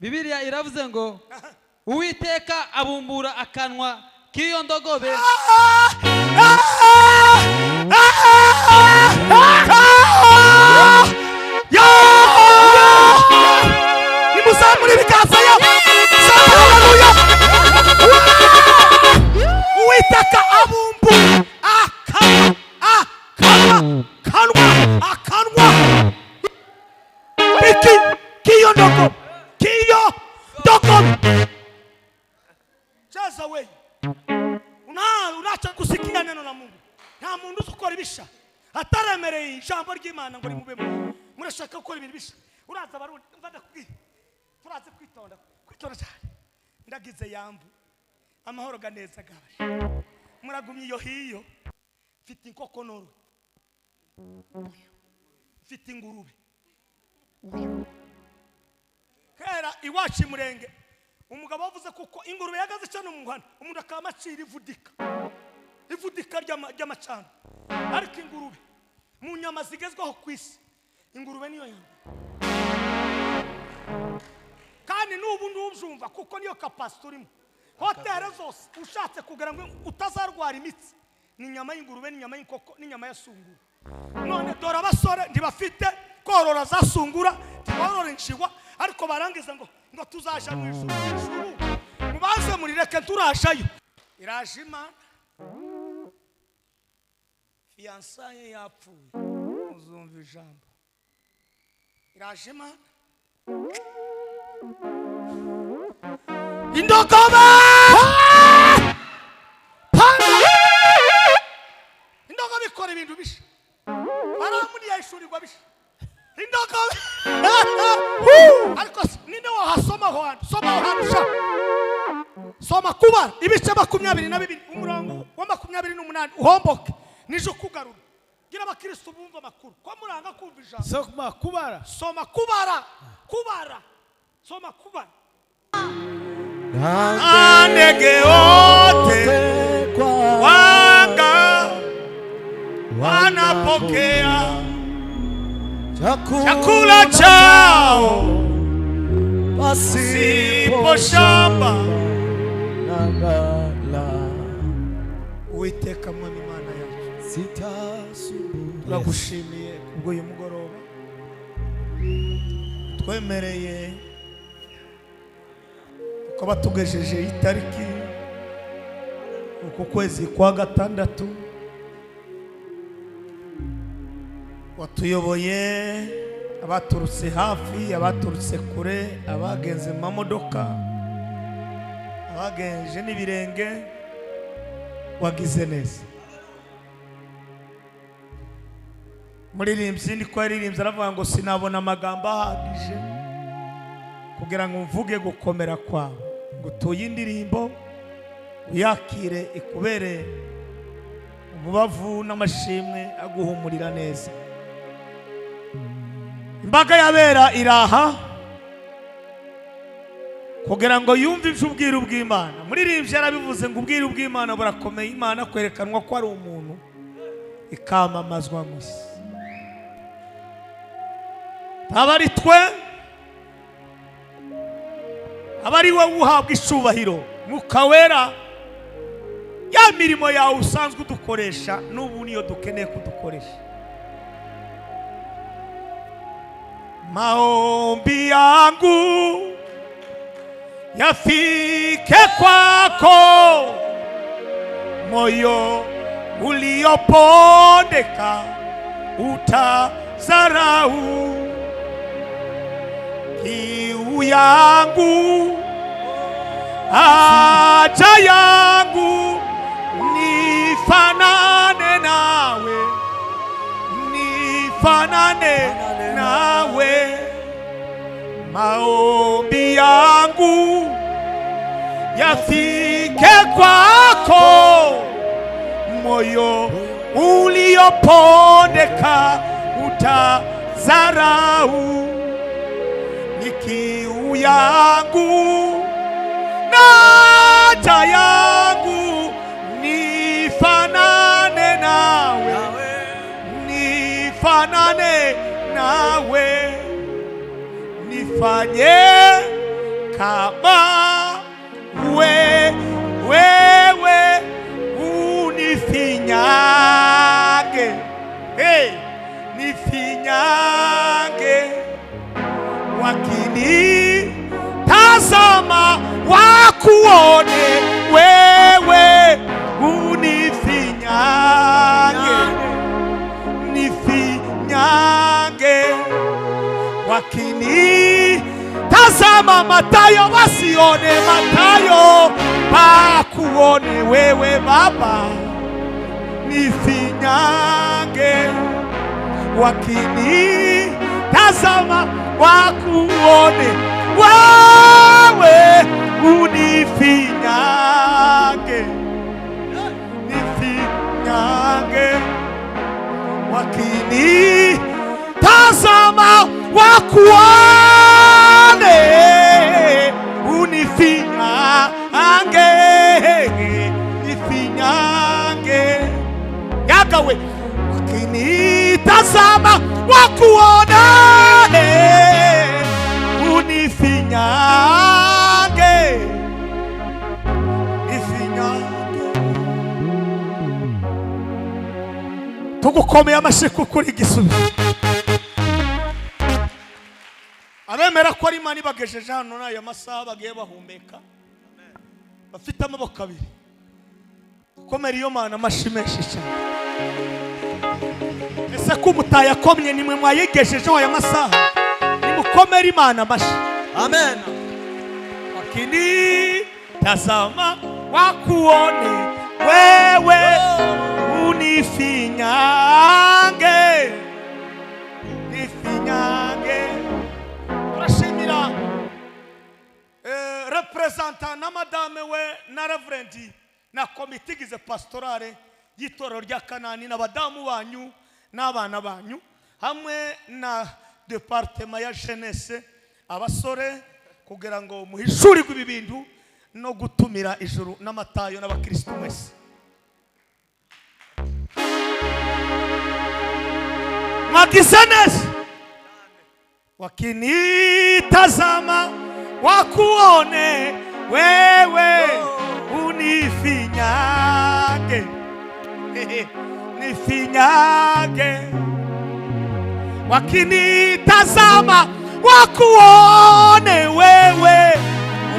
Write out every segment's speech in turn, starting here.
Bibiliya iravuze ngo Uwiteka abumbura akanwa k'iyo ndogobe. Nimuzamure ibiganza ya haleluya. Uwiteka abumbura akanwa akanwa akanwa akanwa iki k'iyo ndogobe, k'iyo ndogobe. Cheza we unacha kusikia neno la Mungu. Nta muntu uzi ukora ibisha ataremereye ijambo ry'Imana ngo rimubemo. Murashaka gukora ibintu bisha, uraza Abarundi, mva ndakubwira, turaze kwitonda, kwitonda cyane. Ndagize yambu amahoro ganeza gaje, muragumye iyo hiyo. Mfite inkoko noro, mfite ingurube. Kera iwacu Murenge umugabo wavuze kuko ingurube yagaze cyane mu muhanda, umuntu akaba amacira ivudika, ivudika ry'amacana. Ariko ingurube mu nyama zigezweho ku isi, ingurube niyo yamba. Kandi n'ubu ndubyumva kuko niyo capacity urimo. Hoteli zose ushatse kugira ngo utazarwara imitsi, ni inyama y'ingurube, n'inyama y'inkoko, n'inyama ya sungura. None dore abasore ntibafite korora za sungura, ntiborora inshiwa, ariko barangiza ngo ngo tuzaja mu ijuru. Ijuru mubanze murireke, turajayo. Iraje Imana, fiyansaye yapfuye, muzumva ijambo. Iraje Imana, indogobe indogobe ikora ibintu bisha, baramuniye ishurirwa bisha indogobe. Ariko ninde wahasoma aho hantu? Soma aho hantu sha, soma Kubara ibice 22 umurongo wa 28, uhomboke nije kugarura. Gira abakristo bumva amakuru ko muranga kumva ijambo. Soma Kubara, soma Kubara, Kubara, soma Kubara. Andege wote wanga wanapokea chakula chao pasipo shamba. Uwiteka Mwami Imana yacu, turagushimiye kubwo uyu mugoroba twemereye tukaba tugejeje itariki uku kwezi kwa gatandatu. Watuyoboye abaturutse hafi, abaturutse kure, abagenze mu mamodoka, abagenje n'ibirenge, wagize neza. Muririmbyi niko yaririmbye aravuga ngo sinabona amagambo ahagije kugira ngo mvuge gukomera kwawe. Ngo utuye indirimbo uyakire, ikubere umubavu n'amashimwe aguhumurira neza. Imbaga y'abera iraha kugira ngo yumve iby'ubwiru bw'Imana. Muririmbyi yarabivuze ngo ubwiru bw'Imana burakomeye, Imana kwerekanwa ko ari umuntu ikamamazwa mu isi. Aba ari twe, aba ari wowe uhabwa icubahiro. Mwuka Wera, ya mirimo yawe usanzwe udukoresha n'ubu niyo dukeneye kudukoresha. Maombi yangu yafike kwako, moyo uliopondeka utazarau. Kiu yangu haja yangu nifanane nawe, nifanane nawe. Maombi yangu yafike kwako, moyo uliopondeka utazarau. Ni kiu yangu na haja yangu nifanane nawe, nifanane nawe. Nifanye Kama wewe unifinyange, hey, nifinyange, wakini tazama wakuone wewe unifinyange, nifinyange, wakini tazama Matayo wasione Matayo pakuone wewe Baba, nifinyange, wakini tazama wakuone wewe unifinyange, nifinyange, wakini tazama wakuone unifinyange, nifinyange, yagawe, wakini tazama wakuone unifinyange, nifinyange. Tugukomeye amashyi kuri igisubizo. Abemera ko ari Imana ibagejeje hano n'aya masaha bagiye bahumeka bafite amaboko abiri, gukomera iyo Mana amashyi menshi cyane. Ese ko mutayakomye nimwe mwayigejejeho aya masaha, nimukomere Imana amashyi. Amen. Wakini tazama wakuone wewe unifinyange, nifinyange. Turashimira representant na madame we na reverend na komite igize pastorale y'itorero rya Kanani n'abadamu banyu n'abana banyu hamwe na departement ya jeunesse abasore, kugira ngo muhishurirwe ibi bintu no gutumira ijuru n'amatayo n'abakristo mwese. Mwagize neza. Wakinitazama wakuone wewe unifinyange, nifinyange, wakinitazama wakuone wewe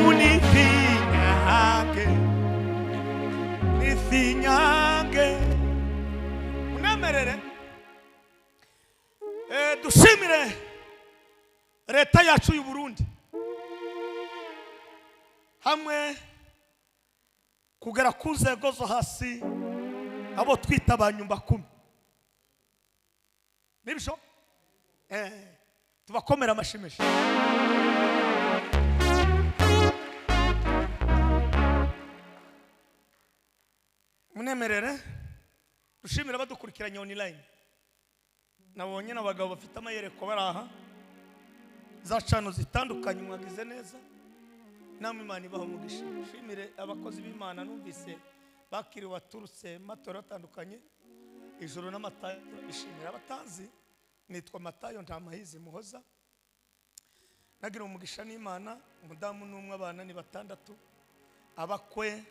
unifinyange, nifinyange. Unemerere dushimire leta yacu y'u Burundi hamwe kugera ku nzego zo hasi abo twita ba nyumba kumi, nibyo tubakomera amashimisha. Munemerere dushimira abadukurikiranye online. Nabonye n'abagabo bafite amayereko bari aha za cano zitandukanye, mwagize neza, namwe Imana ibaha umugisha. Shimire abakozi b'Imana numvise bakiriwe baturutse matora atandukanye ijoro n'amatayo. Ishimira abatanzi, nitwa Matayo Ntamahizi Muhoza, nagira umugisha n'Imana. Umudamu n'umwe, abana ni 6, abakwe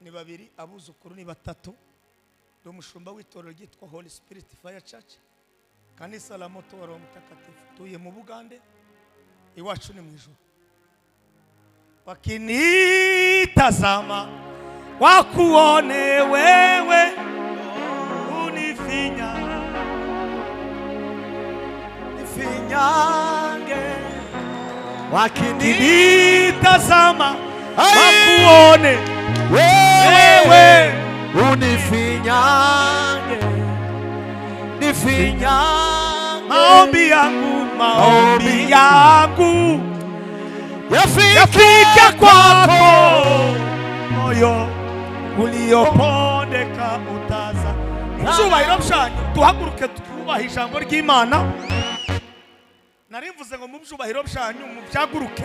ni 2, abuzukuru ni 3. Ndi umushumba w'itorero ryitwa Holy Spirit Fire Church, kanisa la moto wa Roho Mtakatifu. Tuye mu Bugande, iwacu ni mu ijuru. Wakinitazama wakuone wewe unifinyange, nifinyange, wakinitazama wakuone wewe unifinyange, nifinyange. Maombi yangu, maombi yangu yafike kwako, moyo uliopondeka utaza. Icyubahiro byanyu, duhaguruke twubahe ijambo ry'Imana. Narimvuze ngo mu byubahiro byanyu mubyaguruke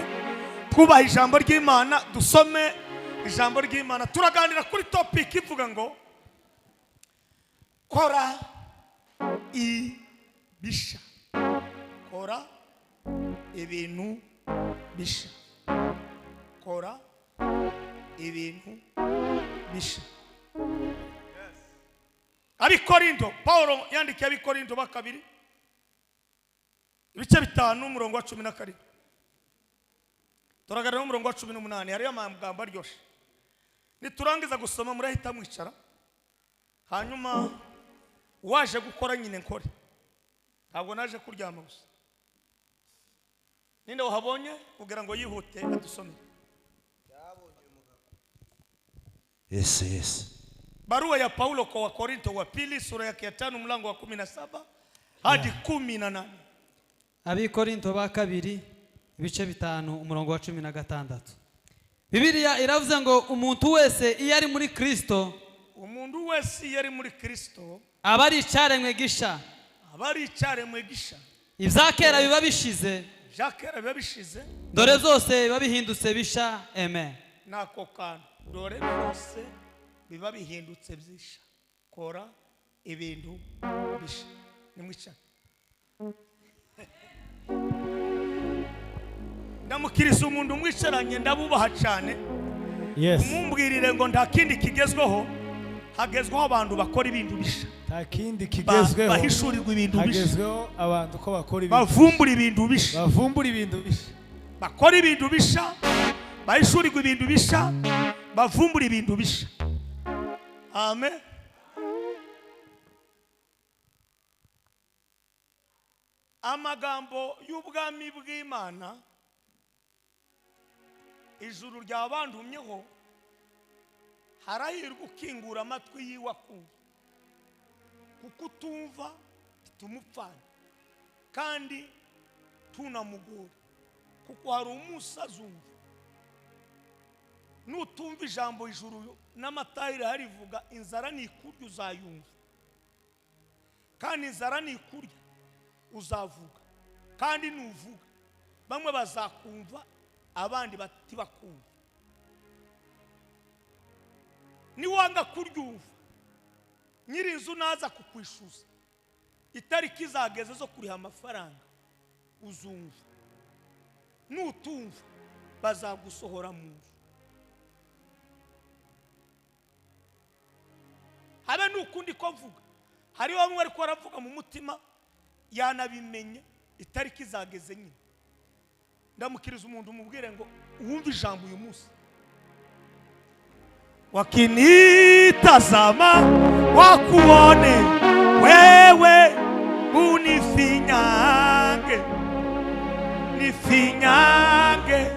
twubahe ijambo ry'Imana, dusome ijambo ry'Imana. Turaganira kuri topic ivuga ngo kora ibisha, kora ibintu bisha. Kora ibintu bisha. Abikorinto, Paulo yandikiye Abikorinto ba kabiri ibice 5 umurongo wa 17. Turagarira umurongo wa 18, hariyo amagambo aryoshe. Niturangiza gusoma murahita mwicara, hanyuma waje gukora nyine nkore, ntabwo naje kuryama gusa. Ninde wahabonye kugira ngo yihute adusomere? Yes, yes. Barua ya Paulo kwa Wakorinto wa pili sura ya 5 mlango wa 17 hadi 18. Abikorinto ba kabiri ibice 5 umurongo wa 16. Bibiliya iravuze ngo umuntu wese iyo ari muri Kristo, umuntu wese iyo ari muri Kristo aba ari icyaremwe gisha. Aba ari icyaremwe gisha. Ibyakera biba bishize, ibyakera biba bishize, dore zose biba bihindutse bisha. Amen. Nako kantu, dore byose biba bihindutse byisha. Kora ibintu bisha. Nimwicara. Ndamukiriza umuntu mwicaranye, ndabubaha cyane. Yes. Umumbwirire ngo nta kindi kigezweho, hagezweho abantu bakora ibintu bisha. Nta kindi kigezweho, bahishurirwa ibintu bisha. Hagezweho abantu ko bakora ibintu, bavumbura ibintu bisha. Bavumbura ibintu bisha. Bakora ibintu bisha, bahishurirwa ibintu bisha, bavumbura ibintu bisha. Amen. Amagambo y'ubwami bw'Imana ijuru ryabandumyeho, harahirwa ukingura amatwi yiwe akumva, kuko utumva tumupfana kandi tunamugora, kuko hari umunsi azumva. Nutumva ijambo ijuru n'amatayira harivuga, inzara nikurya uzayumva, kandi inzara nikurya uzavuga, kandi nuvuga bamwe bazakumva abandi batibakumva. Niwanga kuryumva, nyirinzu naza kukwishuza itariki izageze zo kuriha amafaranga uzumva, nutumva bazagusohora mu nzu. Habe nukundi ko mvuga, hari bamwe ariko baravuga mu mutima yanabimenye itariki izageze nyine. Ndamukiriza umuntu umubwire ngo wumve ijambo uyu munsi. Wakinitazama wakuone wewe, unifinyange nifinyange.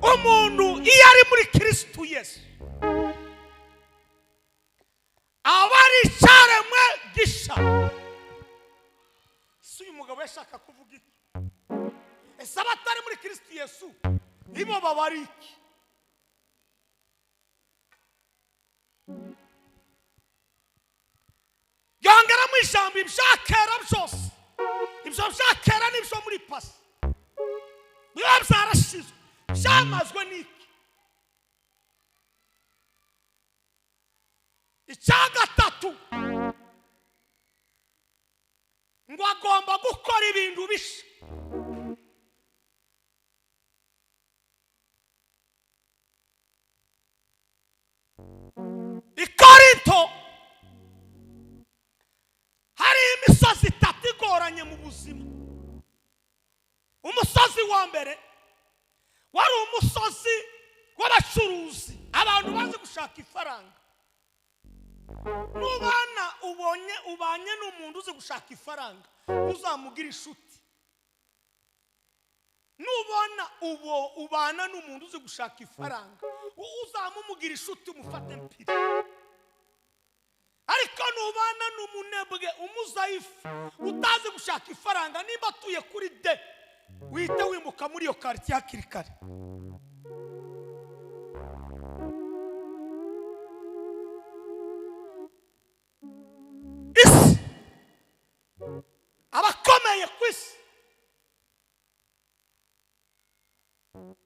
Umuntu iyo ari muri Kristo Yesu aba ari icyaremwe gisha. Si uyu mugabo yashaka kuvuga iki? Ese abatari muri Kristo Yesu nibo baba ari iki? Yongeramo ijambo ibyakera byose, ibyo byakera n'ibyo muri pasi biba byarashizwe, byamazwe n'iki? Icya gatatu ngo agomba gukora ibintu bisha. Ikorinto hari imisozi itatu igoranye mu buzima. Umusozi wa mbere wari umusozi w'abacuruzi, abantu bazi gushaka ifaranga. Nubana ubonye ubanye n'umuntu uzi gushaka ifaranga, uzamugira inshuti. Nubona ubana n'umuntu uzi gushaka ifaranga, uzamumugira inshuti, umufate mpiri. Ariko nubana n'umunebwe umuzayifu utazi gushaka ifaranga, nimba atuye kuri de wihita wimuka muri iyo quartier hakiri kare. Isi abakomeye ku isi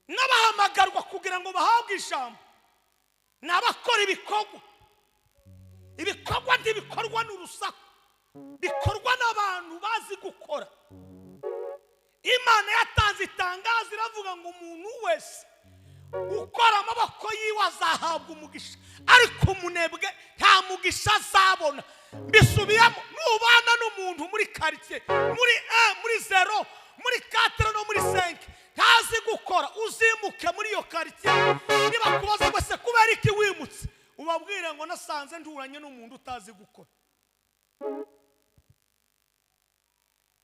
n'abahamagarwa kugira ngo bahabwe ijambo ni abakora ibikorwa. Ibikorwa ntibikorwa n'urusaku, bikorwa n'abantu bazi gukora. Imana yatanze Yatanze itangazo iravuga ngo umuntu wese ukora amaboko yiwe azahabwa umugisha, ariko umunebwe nta mugisha azabona. Mbisubiyemo, nubana n'umuntu muri quartier, muri 1, muri 0, muri 4 no muri 5, ntazi gukora, uzimuke muri iyo quartier. Niba kubaza ngo se kubera iki wimutse, ubabwire ngo nasanze nduranye n'umuntu utazi gukora.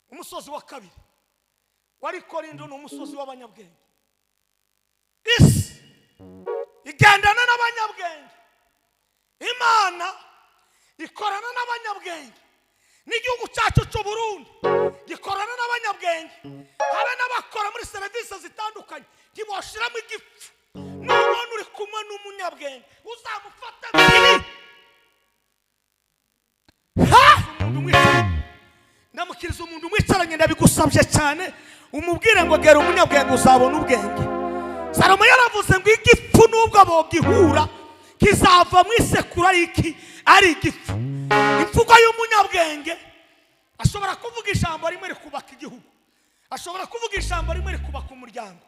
Umusozi wa kabiri wari Korinto ni umusozi w'abanyabwenge. Isi igendana n'abanyabwenge, Imana ikorana n'abanyabwenge, n'igihugu cyacu cy'u Burundi gikorana n'abanyabwenge. Habe n'abakora muri serivisi zitandukanye ntiboshiramo igifu. Nubona uri kumwe n'umunyabwenge uzamufata biri. Ndamukiriza umuntu mwicaranye, ndabigusabye cyane, umubwire ngo gera umunyabwenge uzabona ubwenge. Salomo yaravuze ngo igifu nubwo bogihura kizava mu isekuru ari iki? Ari igifu. Imvugo y'umunyabwenge ashobora kuvuga ijambo rimwe rikubaka igihugu, ashobora kuvuga ijambo rimwe rikubaka umuryango.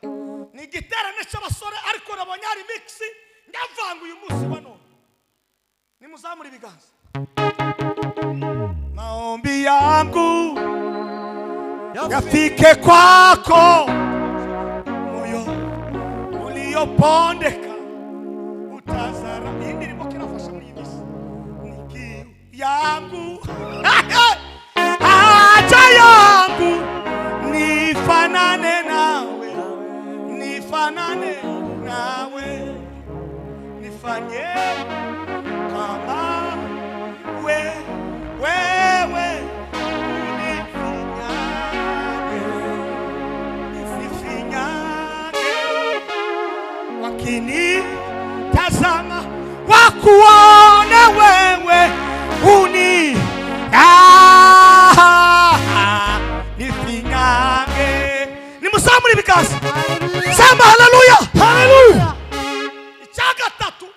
Ni igiterane cy'abasore, ariko nabonye hari mix, ndavanga uyu munsi wa none. Nimuzamure ibiganza. Maombi yangu yafike kwako, moyo uliopondeka utazara. Iyi ndirimbo kirafasha muri iyi minsi. Ni kiu yangu haja yangu nifanane nawe, nifanane nawe, nifanye kama we wewe, unifinyage, nifinyage, wakini tazama wakuone wewe, uni nifinyage. Nimusamure ibiganza, sema haleluya, haleluya. Icya gatatu,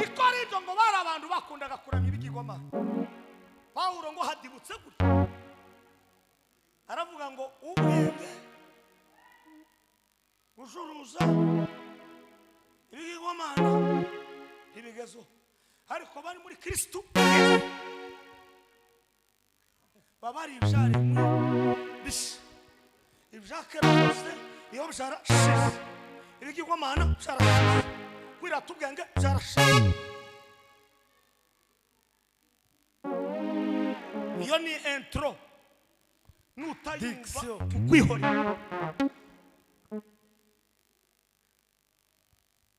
i Korinto ngo bari abantu bakundaga kuramya ibigirwamana. Pawulo ngo hadibutse gutya, aravuga ngo ubwenge gucuruza ibigirwamana ntibigezeho, ariko bari muri Kristo baba ari ibyaremwe bishya, ibyakera byose iyo byarashize, ibigirwamana byarashize, kwirata ubwenge byarashize. Iyo ni intro, nutayumva tukwihorera.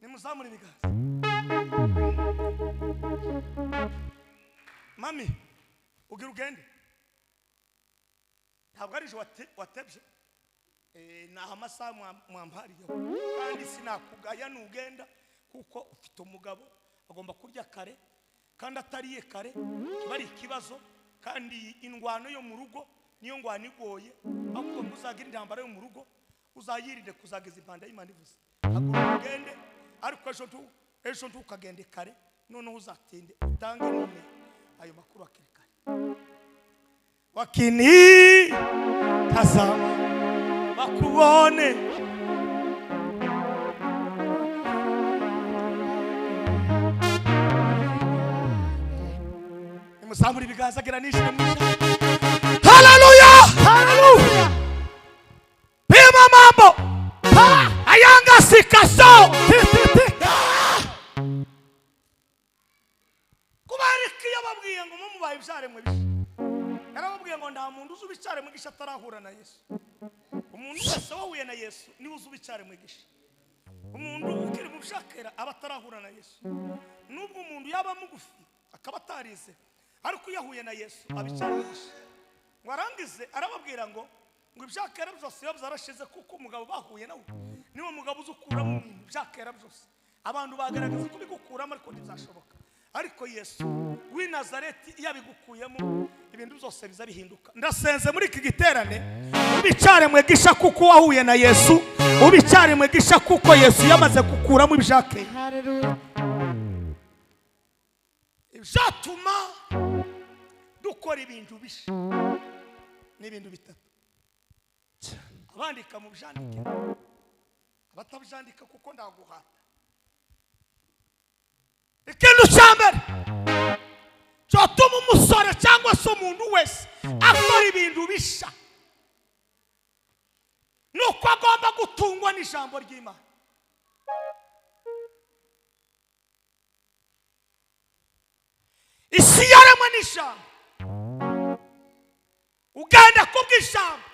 Nimuzamure ibiganza. Mami, ugira ugende, ntabwo ari ejo watebye, ni amasaha mwampariyeho, kandi sinakugaya nugenda, kuko ufite umugabo agomba kurya kare, kandi atariye kare kiba ari ikibazo. Kandi indwano yo mu rugo niyo ngwano igoye, ahubwo uzagira intambara yo mu rugo uzayirinde kuzageza impanda y'Imana ivuze. Haguruka ugende, ariko ejo ntukagende kare, noneho uzatinde utange none ayo makuru hakiri kare. Wakini tazama bakuone, nimuzamure ibiganza, gira nishimwe mwisha. Haleluya, haleluya. Pima mambo ayanga sikaso. Kubera iki yababwiye ngo mumubaye ibyaremwe bishya? Yarababwiye ngo nta muntu uzi ibyaremwe gisha atarahura na Yesu. Umuntu wese wahuye na Yesu niwe uzi ibyaremwe gisha. Umuntu ukiri mu byakera aba atarahura na Yesu. Nubwo umuntu yaba mugufi akaba atarize, ariko iyo yahuye na Yesu abicyaremwe gisha. Ngo arangize arababwira ngo ibyakera byose biba byarashize, kuko umugabo bahuye nawe niwe mugabo uzi ukuramo ibintu byakera byose. Abantu bagaragaza ko bigukuramo ariko ntibyashoboka, ariko Yesu w'i Nazareti iyo abigukuyemo ibintu byose biza bihinduka. Ndasenze muri iki giterane ubicaremwe gisha kuko wahuye na Yesu, ubicaremwe gisha kuko Yesu yamaze gukuramo ibyakera. Ibyatuma dukora ibintu bisha ni ibintu bitatu. Abandika mu byandike, abatabyandika kuko ndaguhata. Ikintu cya mbere cyatuma umusore cyangwa se umuntu wese akora ibintu bisha nuko agomba gutungwa n'ijambo ry'Imana. Isi yaremwe n'ijambo, ugenda kubw'ijambo,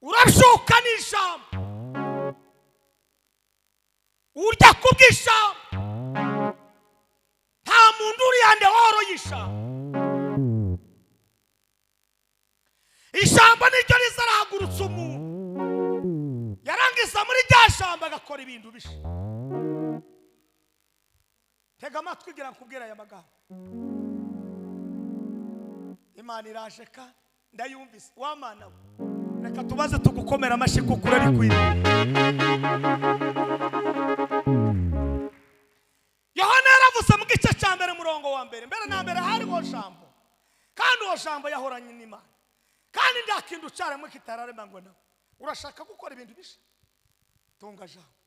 urabyuka n'ijambo, urya kubw'ijambo. Nta muntu uri yande woroye ijambo. Ijambo niryo rizarahagurutsa umuntu, yarangiza muri rya jambo agakora ibintu bisha. Tega amatwi kugira nkubwire aya magambo. Imana iraje kandi ndayumvise wa Mana we. Reka tubaze tugukomera amashyi kuko urabikwiye. Yohana yaravuze mu gice cya mbere murongo wa mbere, mbere na mbere hariho jambo, kandi uwo jambo yahoranye n'Imana, kandi nta kintu cyaremwe kitararema ngo nawe. Urashaka gukora ibintu bisha, tunga jambo.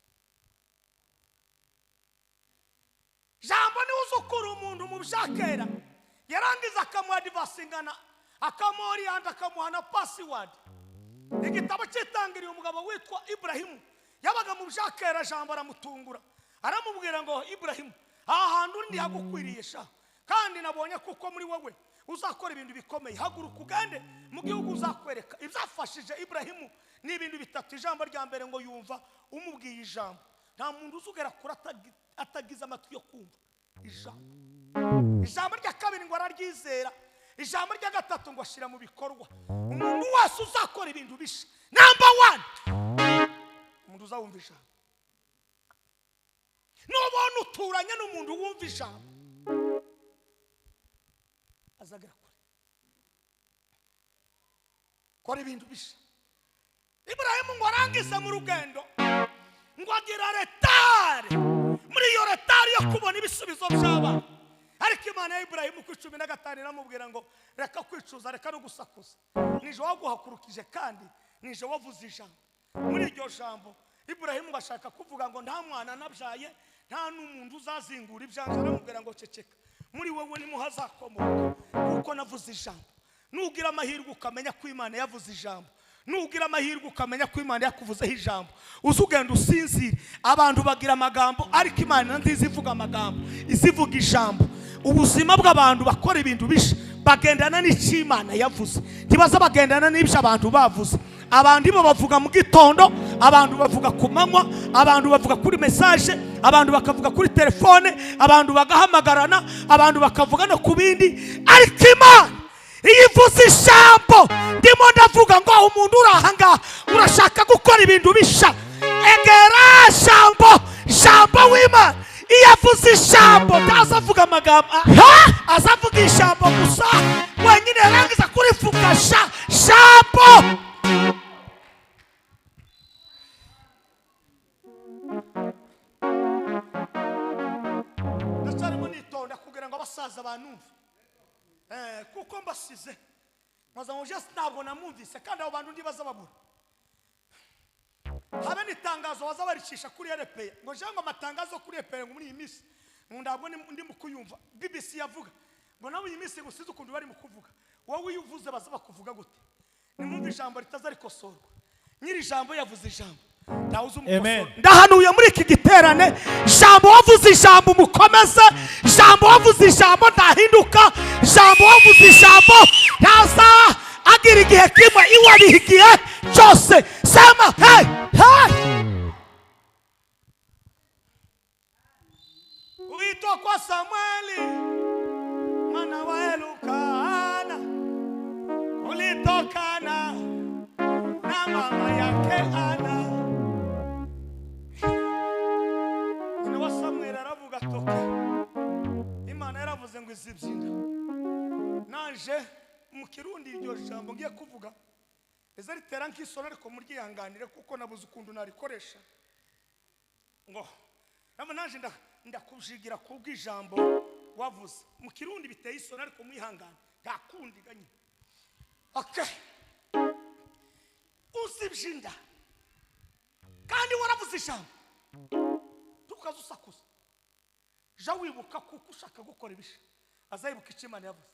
Jambo ni uzukura umuntu mu byakera, yarangiza akamuadivasingana, akamorianda, akamuha na password. Igitabo cyitangiriye umugabo witwa Ibrahimu yabaga mu byakera, jambo aramutungura aramubwira ngo Ibrahimu, aha hantu ndi hagukwiriye sha, kandi nabonye kuko muri wowe uzakora ibintu bikomeye, haguruka ugende mu gihugu uzakwereka. Ibyafashije Ibrahimu ni ibintu bitatu. Ijambo rya mbere ngo yumva umubwiye ijambo. Nta muntu uzugera kure atagize amatwi yo kumva ijambo. Ijambo rya kabiri ngo araryizera. Ijambo rya gatatu ngo ashyira mu bikorwa. Umuntu wese uzakora ibintu bisha, number one, umuntu uzawumva ijambo. Nubona uturanye n'umuntu wumva ijambo azagera kure. Kora ibintu bisha. Ibrahimu ngo arangize mu rugendo ngo agira retare, muri iyo retare yo kubona ibisubizo by'abana. Ariko Imana ya Ibrahimu ku 15 iramubwira ngo reka kwicuza, reka no gusakuza, nije waguhakurukije kandi nije wavuze ijambo. Muri iryo jambo Ibrahimu ngo ashaka kuvuga ngo nta mwana nabyaye, nta n'umuntu uzazingura ibyanjye. Aramubwira ngo ceceka, muri wowe niho hazakomoka kuko navuze ijambo. Nugira amahirwe ukamenya ko Imana yavuze ijambo, nugira amahirwe ukamenya ko Imana yakuvuzeho ijambo, uzugenda usinzire. Abantu bagira amagambo ariko Imana ntizivuga amagambo, izivuga ijambo. Ubuzima bw'abantu bakora ibintu bisha bagendana n'icyo Imana yavuze, ntibaza bagendana n'ibyo abantu bavuze. Abantu bo bavuga mu gitondo, abantu bavuga ku manywa, abantu bavuga kuri message, abantu bakavuga kuri telefone, abantu bagahamagarana, abantu bakavuga no ku bindi. Ariko Imana iyo ivuze ijambo, ndimo ndavuga ngo umuntu uri aha ngaha urashaka gukora ibintu bisha, egera jambo, jambo w'Imana. Iyo avuze ijambo ntazavuga amagambo, azavuga ijambo gusa wenyine, yarangiza kurivuga jambo. Ndacyarimo nitonda kugira ngo abasaza banumve, kuko mbasize maze ngo just ntabwo namwumvise, kandi abo bantu ndibaza babura. Habe n'itangazo baza baricisha kuri RPA ngo je ngo amatangazo kuri RPA ngo muri iyi minsi ngo ndabwo ndi mu kuyumva. BBC yavuga ngo nawe iyi minsi ngo size ukuntu bari mu kuvuga, wowe iyo uvuze baza bakuvuga gute? Nimwumve ijambo ritazarikosorwa. Nyiri ijambo yavuze ijambo, ntawuzi umukosora. Ndahanuye muri iki giterane, jambo wavuze ijambo umukomeze, jambo wavuze ijambo ntahinduka, jambo wavuze ijambo ntaza agira igihe kimwe, iwe ari igihe cyose. Sema hey hey. Uitwa kwa Samueli mwana wa Elukana kulitokana na mama yake Ana. Nyina wa Samueli aravuga toke, Imana yaravuze ngo izibyina. Nanje mu Kirundi iryo jambo ngiye kuvuga eza ritera nk'isoni, ariko muryihanganire kuko nabuze ukuntu narikoresha. Ngo nanje ndakujigira kubw'ijambo wavuze. Mu Kirundi biteye isoni ariko mwihangane, nta kundi ganye. Okay. Uzibye inda kandi waravuze ijambo tukaza usakuza ja wibuka kuko ushaka gukora ibisha azayibuka icyo Imana yavuze.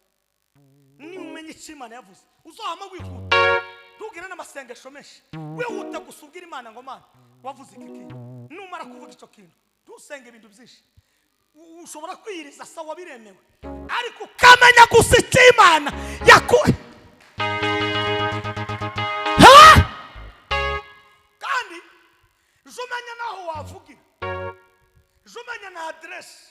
Niba umenya icyo Imana yavuze uzohama wihuta, ntugire n'amasengesho menshi, wihuta gusa ubwira Imana ngo Mana wavuze iki kintu. Numara kuvuga icyo kintu ntusenge ibintu byinshi, ushobora kwiyiriza sawa biremewe, ariko ukamenya gusa icyo Imana yaku. Kandi jumenya naho wavugira, jumenya na aderesi.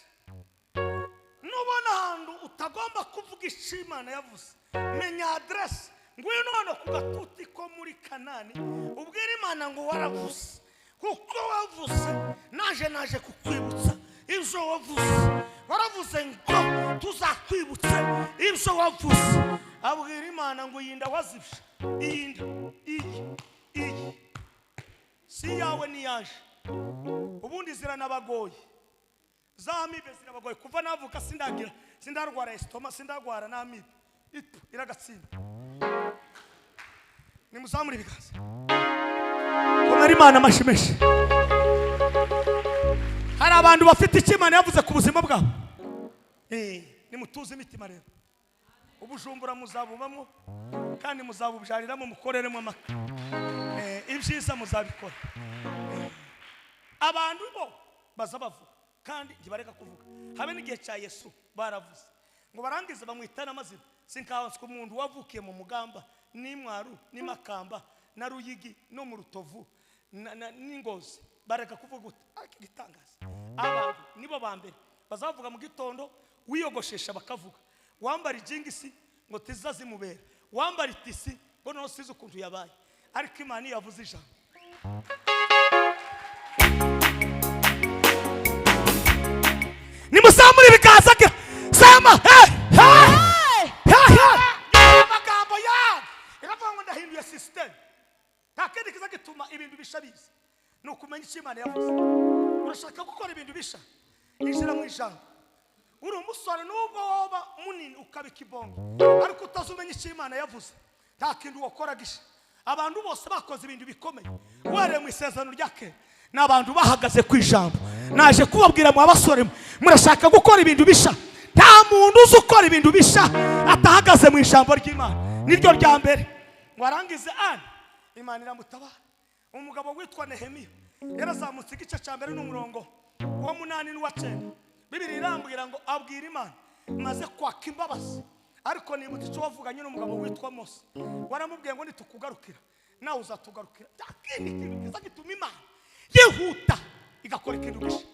Nubona ahantu utagomba kuvuga icyo Imana yavuze, menya aderesi. Ngwino hano ku gatuti ko muri Kanani ubwira Imana ngo waravuze, kuko wavuze naje kukwibutsa ibyo wavuze. Waravuze ngo tuzakwibutse ibyo wavuze. Abwira Imana ngo yinda wazibye, iyinda iyi si yawe niyaje. Ubundi ziranabagoye, za amibe zirabagoye. Kuva navuka sindagira, sindarwara estoma, sindagwara na amibe iragatsinda. Nimuzamure ibiganza, komera Imana amashyi menshi. Hari abantu bafite icyo Imana yavuze ku buzima bwabo. Nimutuze imitima rero, ubujumbura muzabubamo kandi muzabubyariramo, mukoreremo amaka, ibyiza muzabikora. Abantu bo baza bavuga kandi ntibareka kuvuga. Habe n'igihe cya Yesu baravuze ngo barangize bamwitana amazina. Sinkanswe umuntu wavukiye mu Mugamba n'Imwaru n'Imakamba na Ruyigi no mu Rutovu n'Ingozi, bareka kuvuga gute? Ariko igitangaza, abantu nibo ba mbere bazavuga mu gitondo, wiyogoshesha bakavuga, wambara ijingisi ngo tizazimubera, wambara itisi ngo noneho size ukuntu yabaye. Ariko Imana iyo yavuze ijambo, nimuzamure ibiganza sema hey hey hey. Amagambo yawe iravuga ngo ndahinduye system. Nta kindi kiza gituma ibintu bisha biza ni ukumenya icyo Imana yavuze. Urashaka gukora ibintu bisha, injira mu ijambo. Uri umusore nubwo woba munini ukaba ikibongo, ariko utazumenya icyo Imana yavuze nta kintu wakora gisha. Abantu bose bakoze ibintu bikomeye uhereye mu isezerano rya kera ni abantu bahagaze ku ijambo. Naje kubabwira mu basore, murashaka gukora ibintu bisha, nta muntu uzi ukora ibintu bisha atahagaze mu ijambo ry'Imana. Niryo rya mbere. Ngo arangize ane, Imana iramutabara. Umugabo witwa Nehemiya yarazamutse igice cya mbere n'umurongo wa 8 n'uwa 9. Bibiri irambwira ngo abwira Imana maze kwaka imbabazi, ariko nibutse icyo wavuganye n'umugabo witwa Mose, waramubwiye ngo nitukugarukira nawe uzatugarukira. Ikindi kintu kiza gituma Imana yihuta igakora ikintu gisha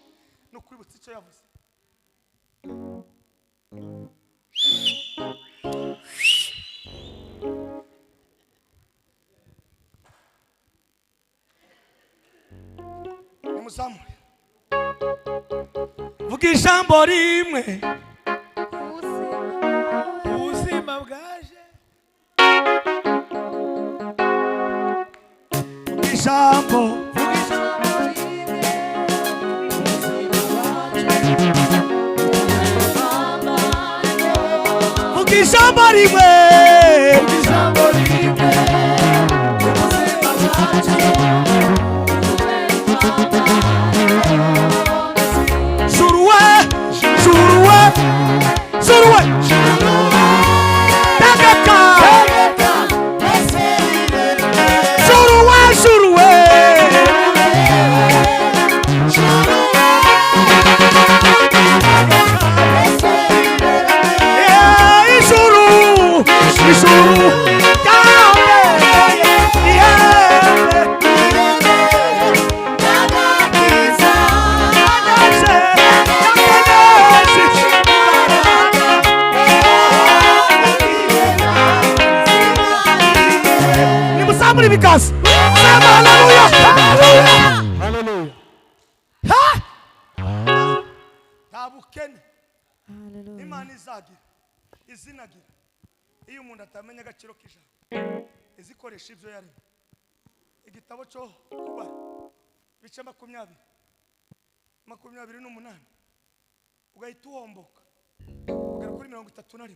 ni ukwibutsa icyo yavuze. Nimuzamure vuga ijambo rimwe, ubuzima bwaje. Vuga ijambo, vuga ijambo rimwe, ijambo rimwe, ubuzima bwaje. Juruwe, juruwe, juruwe, tegeka, juruwe, juruwe, ijuru, ijuru, nimuzamure ibiganza. Sema haleluya, Haleluya. Nta bukene Imana izagira izinagira iyo umuntu atamenya agaciro k'ijambo, izikoresha ibyo yaremye. Igitabo cyo Kubara bice 20 28 ugahita uhomboka ugera kuri 31.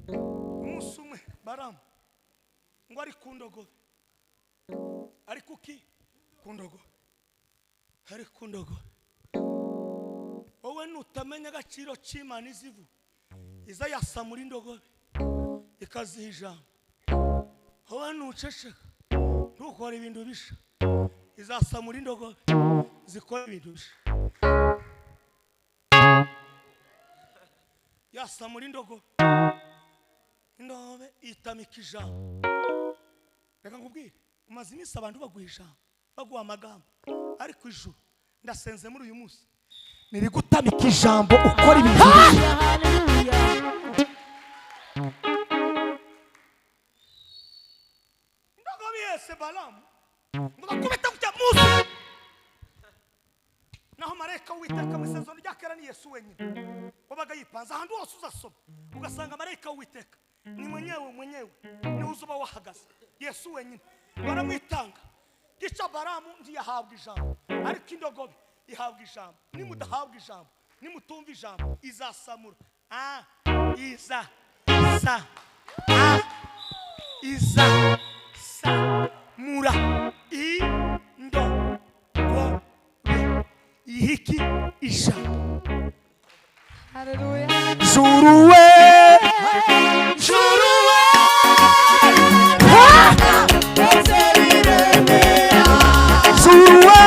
Umunsi umwe Baramu Ngo ari ku ndogobe, ari kuki ku ndogobe, ari ku ndogobe. Wowe nutamenya agaciro c'Imana izivu iza yasamura indogobe ikaziha ijambo. Wowe nuceceka ntukora ibintu bisha, izasamura indogobe zikora ibintu bisha. Yasamura indogobe, indogobe itamika ijambo. Reka nkubwire, umaze iminsi abantu baguha ijambo, baguha amagambo, ariko ijuru ndasenze muri uyu munsi nirigutamika ijambo ukora ibintu bisha. Indogobe yese Balamu ngo bakubita kujya munsi. Naho marayika w'Uwiteka mu isezerano rya kera ni Yesu wenyine wabaga yipanze ahantu hose uzasoma ugasanga marayika w'Uwiteka ni mwenyewe mwenyewe niwe uzuba wahagaze. Yesu wenyine baramwitanga. Gica Balamu ntiyahabwa ijambo, ariko indogobe ihabwa ijambo. Nimudahabwa ijambo, nimutumva ijambo, izasamura. A iza sa a iza sa mura indogobe ihiki ijambo. Haleluya. Juruwe, juruwe, juruwe,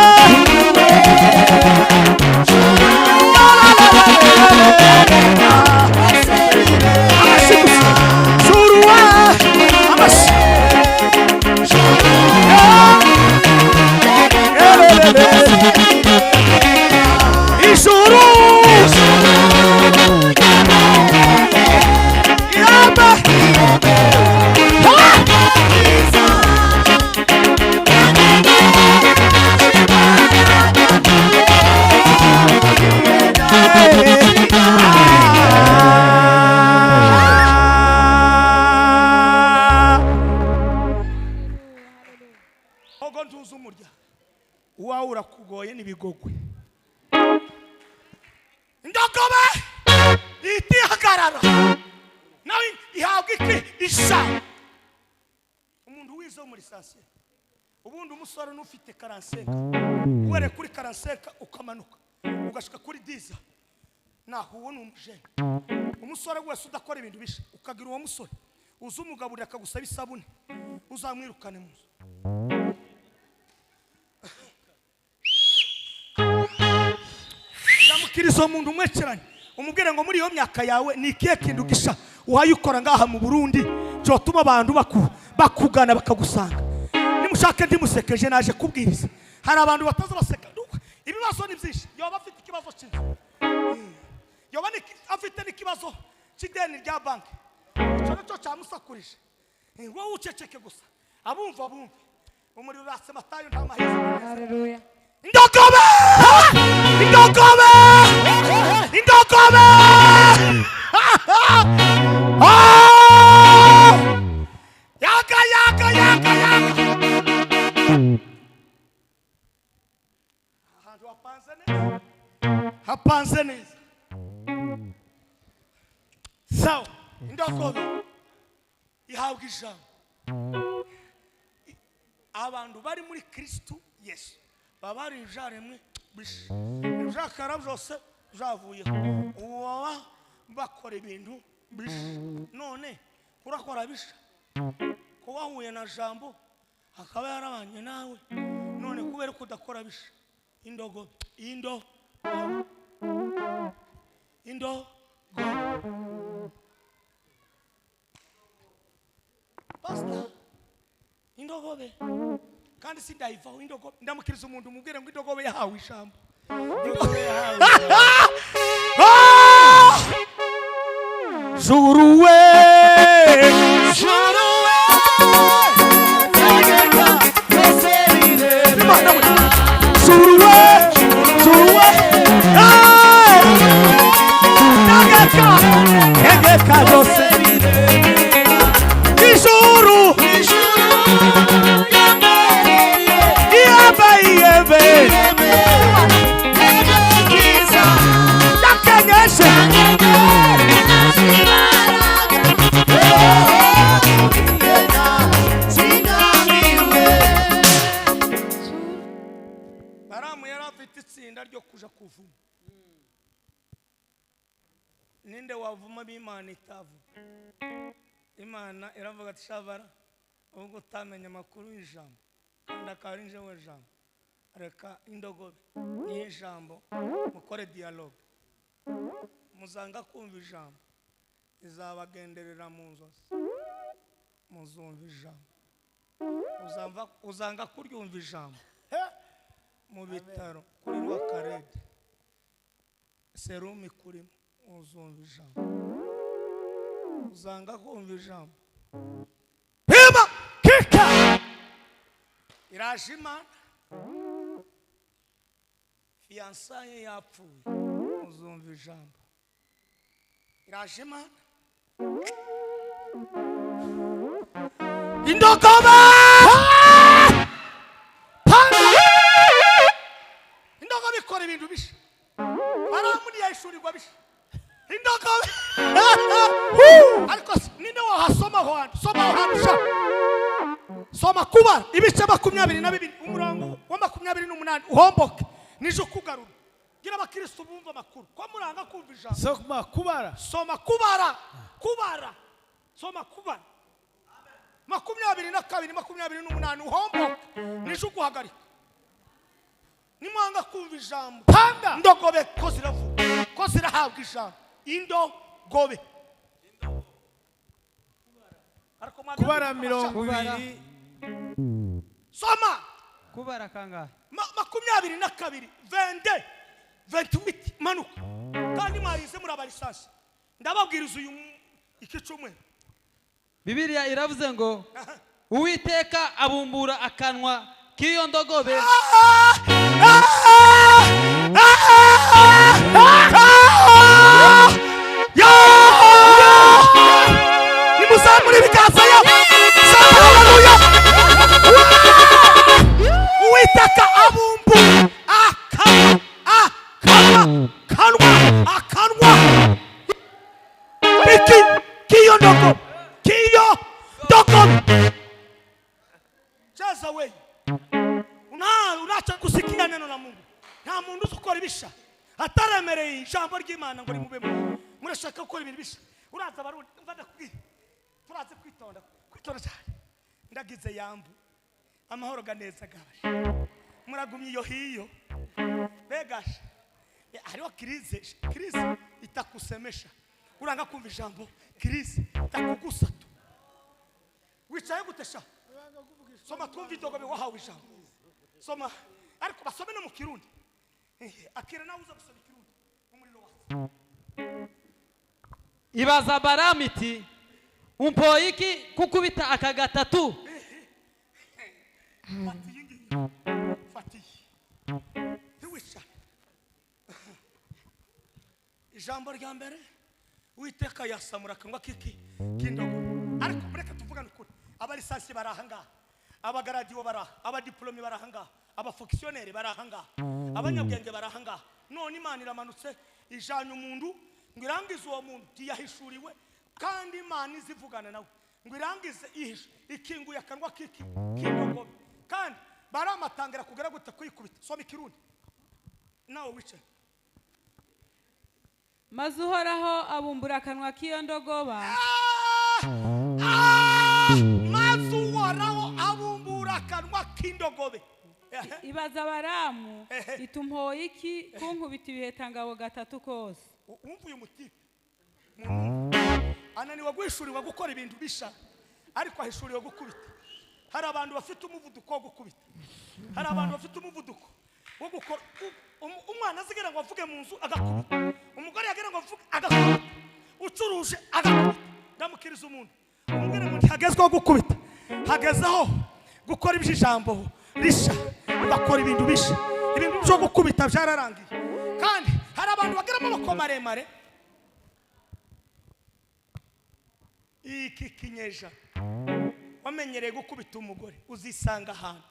juruwe, amashyi. Ijuru iramba. Ogo ntuzi umurya uwawe urakugoye n'ibigogwe. Indogobe itihagarara nawe ihabwa iki ijambo. Umuntu wize wo muri sasiye, ubundi umusore n'ufite karanseka, uhereye kuri karanseka ukamanuka ugashika kuri diza, naho uwo ni umujene. Umusore wese udakora ibintu bisha ukagira uwo musore uza umugaburira akagusaba isabune, uzamwirukane mu nzu. Ndamukiriza umuntu umwekeranye umubwire ngo muri iyo myaka yawe ni ikihe kintu gisha uhaye ukora ngaha mu Burundi cyotuma abantu bakugana bakagusanga. Nimushake ndimusekeje naje kubwiriza. Hari abantu bataza baseka, ibibazo ni byinshi. Yoba afite ikibazo cy'inzu, yoba afite n'ikibazo cy'ideni rya banki, icyo nicyo cyamusakurije. Wowe uceceke gusa, abumva bumve. Umuriro uratse Matayo nta mahezi. Haleluya. Indogobe! Indogobe! Indogobe! Ah! Yaga yaga yaga yaga. Ahantu hapanze neza. Hapanze neza. Sawa, indogobe ihabwa ijambo. Abantu bari muri Kristo Yesu baba ari ibyaremwe bisha, ibyakara byose byavuyeho, ubu baba bakora ibintu bisha. None urakora bisha ko wahuye na jambo akaba yarabanye nawe, none kubera ko udakora bisha. Indogobe, indo indogobe. Pastor, indogobe kandi sindayivaho indogobe. Ndamukiriza umuntu umubwire ngo indogobe yahawe ijambo. Ah! Juruwe, juruwe, Imana we. Juruwe, juruwe, hey! Tegeka, tegeka byose. Ijuru, iyebe, iyebe, yakenyeshe. Itsinda ryo kuja kuvuma. Ninde wavuma b'Imana itavuga? Imana iravuga ati shavara ubwo utamenya amakuru y'ijambo kandi akaba ari njyewe jambo, reka indogobe niyo ijambo mukore dialogue. Muzanga kumva ijambo izabagenderera mu nzozi, muzumva ijambo. Uzanga kuryumva ijambo mu bitaro kuri Rwakarede serumu ikurimo, uzumva ijambo. Uzanga kumva ijambo. Hima kika iraje Imana. Fiansaye yapfuye, uzumva ijambo. Iraje Imana. Indogobe indogobe ikora ibintu bisha, Baramu ntiyayishurirwa bisha indogobe. Ariko ninde wahasoma aho hantu? Soma aho hantu sha, soma Kubara ibice 22 umurongo wa 28 uhomboke nije ukugarura. Gira abakristo bumva amakuru ko muranga kumva ijambo. Soma Kubara, soma Kubara, Kubara, soma Kubara 22 28 uhomboke nije ukuhagarika. Nimwanga kumva ijambo, panda indogobe ko ziravuga, ko zirahabwa ijambo. Indogobe Kubara 20. Soma Kubara kangahe? 22 22 28 manuka. Kandi mwarize muri abarisansi, ndababwiriza uyu iki cyumweru. Bibiliya iravuze ngo Uwiteka abumbura akanwa k'iyo ndogobe. Nimuzamure ibiganza yabo. Haleluya. Uwiteka abumbura akanwa iki k'iyo ndogobe, k'iyo ndogobe. Cheza wewe. Unacha kusikia neno la Mungu. Nta muntu uzukora ibisha ataremereye ijambo ry'Imana ngo rimubemo. Murashaka gukora ibintu bisha. Uraza Barundi mva ndakubwira, turaze kwitonda, kwitonda cyane. Ndagize yambu amahoro ganeza gaje, muragumye iyo hiyo begasha. Hariho krize, krize itakusemesha. Uranga kumva ijambo, krize itakugusa tu. Wicaye gutesha. Soma twumve indogobe wahawe ijambo. Soma ariko basome no mu Kirundi. Akira nawe uza gusoma Ikirundi umuriro wawe. Ibaza Baramu iti umpoye iki kukubita aka gatatu? Fata iyi ngiyi, fata iyi, ntiwicare. Ijambo rya mbere Uwiteka yasamura akanwa k'iki k'indogobe. Ariko reka tuvugane ukuri, abarisansi bari aha ngaha, abagaradiyo bari aha, abadiplome bari aha ngaha, abafonkisiyoneri bari aha ngaha, abanyabwenge bari aha ngaha. None Imana iramanutse ijanye umuntu ngo irangize uwo muntu ntiyahishuriwe, kandi Imana izivugana nawe ngo irangize ihishe ikinguye akanwa k'iki k'indogobe. Kandi baramatangira kugera gute kuyikubita. Soma Ikirundi nawe wicaye. Maze Uhoraho abumbura akanwa k'iyo ndogoba. Maze Uhoraho abumbura akanwa k'indogobe. Ibaza Baramu iti umpoye iki kunkubita ibihetangabo gatatu kose? Wumva uyu mutipe ananiwe guhishurirwa gukora ibintu bisha, ariko ahishuriwe gukubita. Hari abantu bafite umuvuduko wo gukubita, hari abantu bafite umuvuduko wo gukora. Umwana azigera ngo avuge mu nzu agakubita, umugore yagera ngo avuge agakubita, ucuruje agakubita. Ndamukiriza umuntu umubwira ngo ntihagezweho gukubita, hagezeho gukora iby'ijambo risha, ugakora ibintu bisha. Ibintu byo gukubita byararangiye. Kandi hari abantu bagira amaboko maremare. Iki kinyeja wamenyereye gukubita umugore, uzisanga ahantu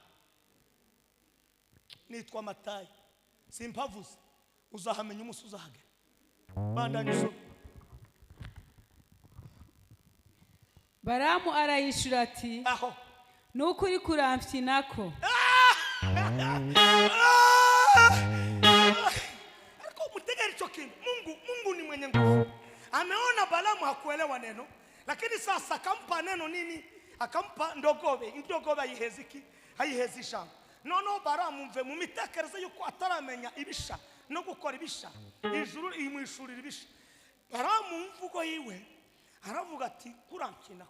nitwa Matayi simpavuze, uzahamenya umunsi uzahagera. Bandanye usome. Baramu arayishura ati aho nuko uri kuramfyinako. Icyo kintu Mungu ni mwenye nguvu. Ameona Balamu hakuelewa neno, lakini sasa akampa neno nini? Akampa ndogobe. Indogobe ayiheza iki? Ayiheza ijambo. Noneho Balamu mve mu mitekerereze yuko ataramenya ibisha no gukora ibisha, ijuru imwishurira ibisha. Balamu mvugo yiwe aravuga ati kurankina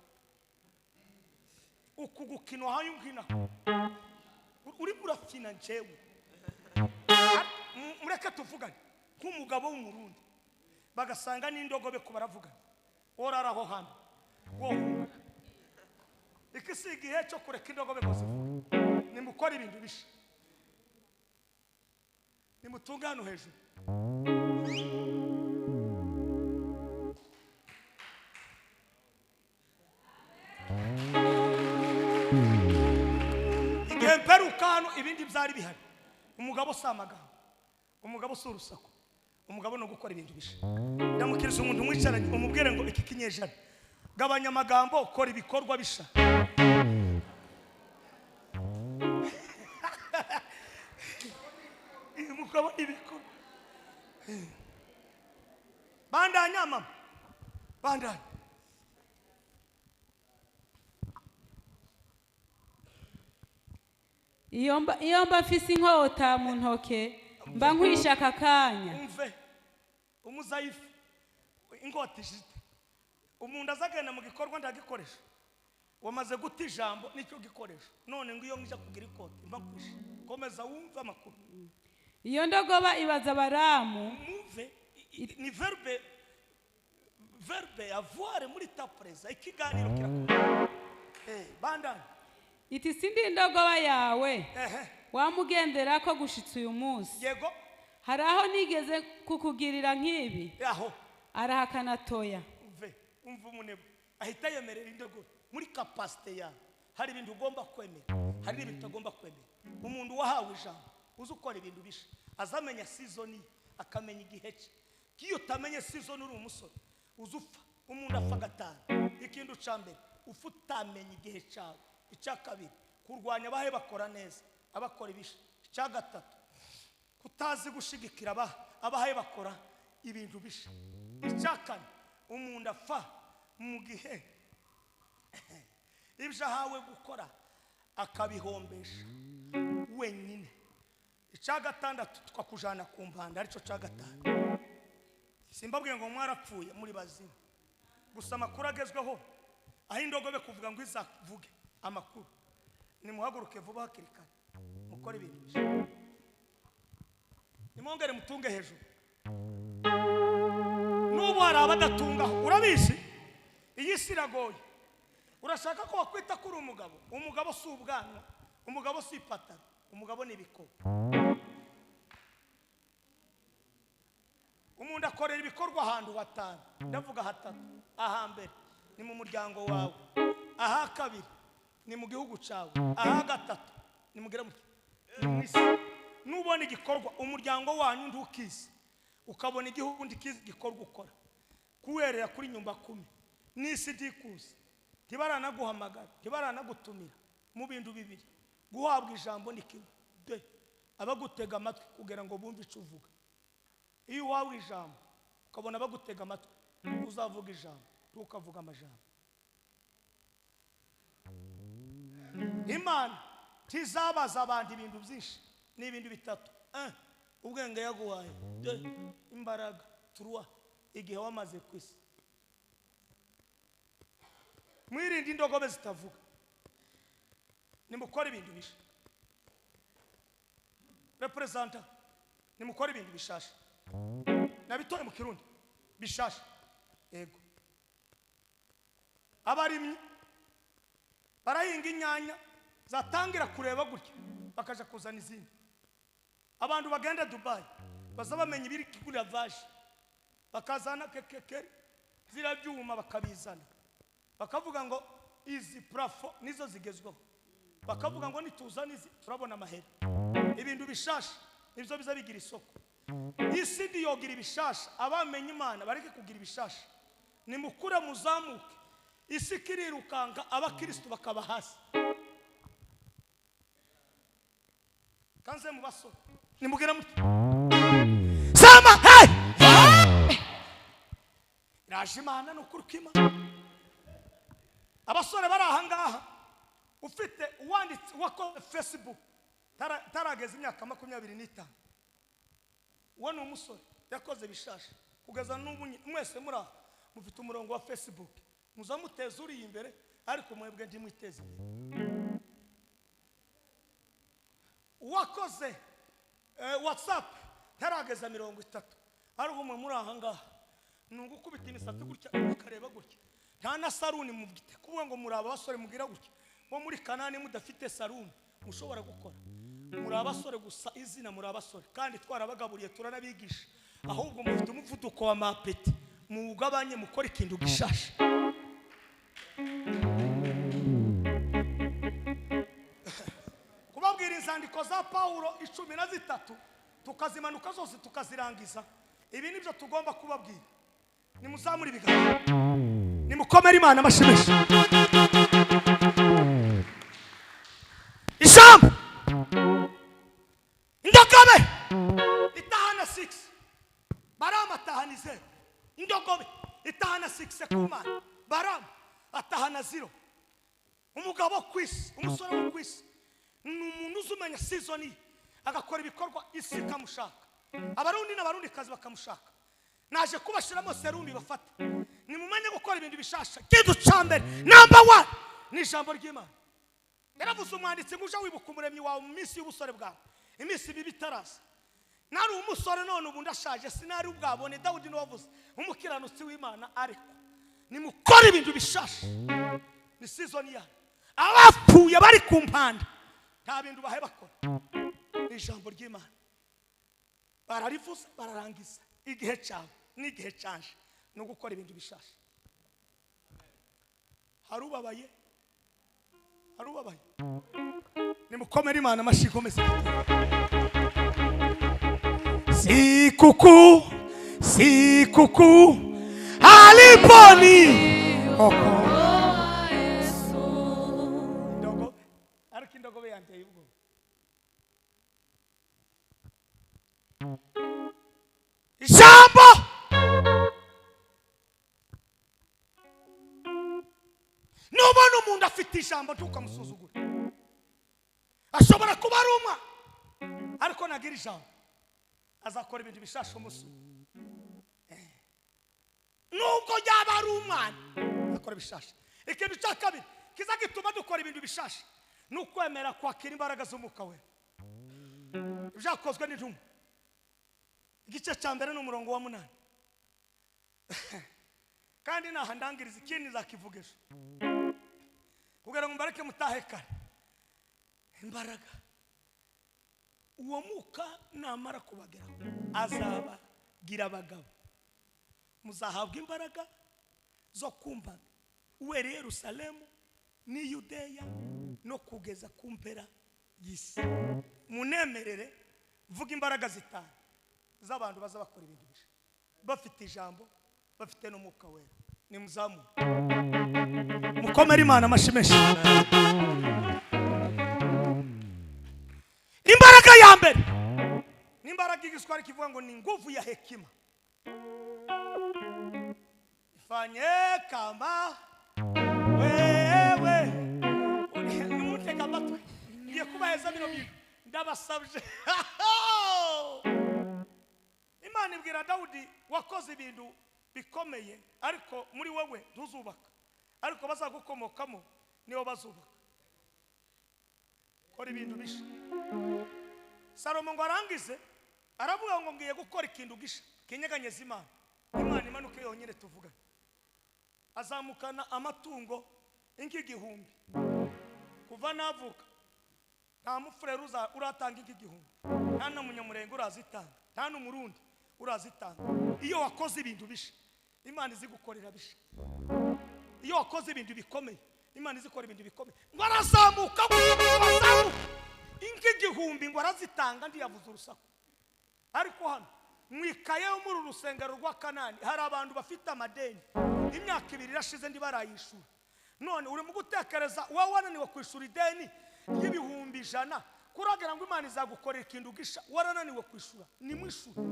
uku gukina hayo nkina uri urakina njyewe. Mureke tuvugane nk'umugabo w'umurundi bagasanga n'indogobe ko baravugana woraraho hano wohunga. Iki si igihe cyo kureka indogobe ngo zivuge. Nimukore ibintu bisha, nimutunge hano hejuru. Igihe mperuka hano ibindi byari bihari. Umugabo si amagambo, umugabo si urusaku, umugabo ni ugukora ibintu bisha. Ndamukiriza umuntu mwicaranye umubwire ngo iki kinyejana gabanya amagambo, kora ibikorwa bisha. Umugabo ibikorwa. Bandanya mama, bandanya. Iyo mba mfise inkota mu ntoke mba nkwisha aka kanya. Umve umuzayifu inkota ishite umuntu azagenda mu gikorwa ndagikoresha. Wamaze guta ijambo nicyo gikoresha, none ngo iyo nja kugira ikota mba nkwisha. Komeza wumve amakuru. Iyo ndogoba ibaza Balamu. Mwumve ni verbe avoir muri ta presa ikiganiro kirakora. Bandana. Iti sindi indogoba yawe wamugendera ko gushitsa uyu munsi. Yego. Hari aho nigeze kukugirira nk'ibi? Aho. Arahakana toya. Umve, umve umunebo ahita yemerera indogobe muri capacité yawe. Hari ibintu ugomba kwemera, hari n'ibintu utagomba kwemera. Umuntu wahawe ijambo uzi ukora ibintu bisha azamenya season, akamenya igihe cye. Kiyo utamenye season uri umusore uzufa. Umuntu apfa gatanu. Ikintu ca mbere ufa utamenya igihe cyawe. Icya kabiri kurwanya abahe bakora neza abakora ibisha. Icya gatatu kutazi gushigikira abahe bakora ibintu bisha. Icya kane umuntu apfa mu gihe ibyo ahawe gukora akabihombesha wenyine. Icya gatandatu tukakujana ku mpanda, aricyo cya gatanu. Simbabwiye ngo mwarapfuye muri bazima, gusa amakuru agezweho aho indogobe kuvuga ngo izavuge amakuru. Nimuhaguruke vuba hakiri kare mukore ibintu bisha. Nimwongere mutunge hejuru. N'ubu hari abadatungaho, urabizi iyi si iragoye. Urashaka ko wakwita kuri umugabo? Umugabo si ubwanwa, umugabo si ipataro, umugabo ni ibikorwa. Umuntu akorera ibikorwa ahantu hatanu, ndavuga hatatu. Ahambere ni mu muryango wawe, aha kabiri ni mu gihugu cyawe, aha gatatu ni mugira muti ni mwisi. Nubona igikorwa umuryango wanyu ndukizi, ukabona igihugu ndikizi igikorwa ukora, kuwerera kuri nyumba 10 n'isi ndikuzi, tibaranaguhamagara tibaranagutumira mu bintu bibiri: guhabwa ijambo ni kimwe, de abagutega amatwi kugira ngo bumve icyo uvuga. Iyo uhawe ijambo ukabona bagutega amatwi, uzavuga ijambo ntukavuga amajambo. Imana tizabaza abantu ibintu byinshi, ni ibintu bitatu: ubwenge yaguhaye, 2 imbaraga, 3 igihe wamaze ku isi. Mwirinde indogobe zitavuga, nimukore ibintu bisha. Representa nimukore ibintu bishasha. Nabitore mu Kirundi bishasha. Yego. Abarimyi barahinga inyanya zatangira kureba gutya bakaja kuzana izindi. Abantu bagenda Dubai baza bamenya ibiri kugura vaje, bakazana kekekeri zirabyuma bakabizana, bakavuga ngo izi plafo nizo zigezweho, bakavuga ngo nituzana izi turabona amahera. Ibintu bishasha nibyo biza bigira isoko. Isi ndiyogira ibishasha, abamenye Imana bareke kugira ibishasha. Nimukure muzamuke, isi kirirukanga abakristo bakaba hasi. Kanze mu basore nimugera muti sema hey. Haje Imana ni ukuri kw'Imana. Abasore bari aha ngaha, ufite uwanditse wakoze Facebook tarageza imyaka 25, uwo ni umusore yakoze bishasha kugeza n'ubu. Mwese muri aho mufite umurongo wa Facebook, muzamuteza uri imbere, ariko mwebwe ntimwiteze imbere. Uwakoze WhatsApp ntarageza 30, ariko mwe muri aha ngaha ni ugukubita imisatsi gutya ukareba gutya, nta na saruni mufite. Kuvuga ngo muri abasore mubwira gutya bo muri Kanani mudafite saruni mushobora gukora. Muri abasore gusa izina, muri abasore kandi twarabagaburiye turanabigisha, ahubwo mufite umuvuduko wa mapeti, muwugabanye mukore ikintu gishasha. Kubabwira inzandiko za Paulo 13 tukazimanuka zose tukazirangiza, ibi nibyo tugomba kubabwira. Nimuzamure ibiganza, nimukomere Imana amashimisha. Ijambo indogobe itahana 6, Baramu atahana 0. Indogobe itahana 6 ku Mana, Baramu atahana 0. Umugabo ku isi, umusore wo ku isi ni umuntu uzumenya season ye, agakora ibikorwa isi ikamushaka, Abarundi n'abarundi kazi bakamushaka. Naje kubashiramo serumi bafata. Nimumenye gukora ibintu bishasha. Kintu ca mbere number 1 ni ijambo ry'Imana. Yaravuze umwanditsi ngo uje wibuka umuremyi wawe mu minsi y'ubusore bwawe, iminsi mibi itaraza. Nari umusore none ubu ndashaje, sinari ubwabone. Dawudi niwe wavuze umukiranutsi w'Imana, ariko nimukora ibintu bishasha. Ni season ya abapfuye bari ku mpanda, nta bintu bahe bakora. Ni ijambo ry'Imana, bararivuze bararangiza. Igihe cyawe n'igihe cyaje no gukora ibintu bishasha. Harubabaye, harubabaye. Nimukomere Imana amashyi komeze. Sikuku, sikuku aliponi okoa Yesu. Indogobe, ariko indogobe yanteye ubwoba. Ijambo nubona umuntu afite ijambo ntukamusuzugure. Ashobora kuba ari umwa, ariko nagira ijambo azakora ibintu bishasha umunsi. Nubwo yaba ari umwana akora bishasha. Ikintu cya kabiri kiza gituma dukora ibintu bishasha ni ukwemera kwakira imbaraga z'Umwuka Wera. Ibyakozwe n'intumwa igice cya mbere n'umurongo wa 8. Kandi naha ndangiriza ikindi nzakivuga ejo kugira ngo mbareke mutahe kare. Imbaraga uwo mwuka namara kubageraho azabagira abagabo, muzahabwa imbaraga zo kumva uwere Yerusalemu ni Yudeya no kugeza ku mpera y'isi. Munemerere vuga imbaraga 5 z'abantu baza bakora ibintu bisha, bafite ijambo, bafite n'Umwuka Wera. Nimuzamu mukomere Imana amashimisha. Imbaraga ya mbere ni imbaraga y'igiswahili kivuga ngo ni nguvu ya hekima. Ifanye kama wewe. Nimutega amatwi, ngiye kubaheza bino bintu ndabasabye. Imana ibwira Dawudi wakoze ibintu bikomeye, ariko muri wewe ntuzubaka, ariko bazagukomokamo nibo bazubaka. Kora ibintu bisha. Salomo ngo arangize aravuga ngo ngiye gukora ikintu gisha kinyeganyeza Imana, Imana imanuke yonyine tuvugane. Azamukana amatungo inka 1000. Kuva navuka nta mufurere uratanga inka 1000, nta n'umunyamurenge urazitanga, nta n'umurundi urazitanga. Iyo wakoze ibintu bisha Imana izigukorera bisha. Iyo wakoze ibintu bikomeye Imana izikora ibintu bikomeye. Ngo arazamuka, inka 1000 ngo arazitanga, ntiyavuze urusaku. Ariko hano mwikaye muri urusengero rwa Kanani hari abantu bafite amadeni, imyaka 2 irashize ntibarayishura. None uri mu gutekereza wowe wananiwe kwishura ideni y'ibihumbi 100, kuragira ngo Imana izagukorera ikintu gisha, warananiwe kwishura. Nimwishura.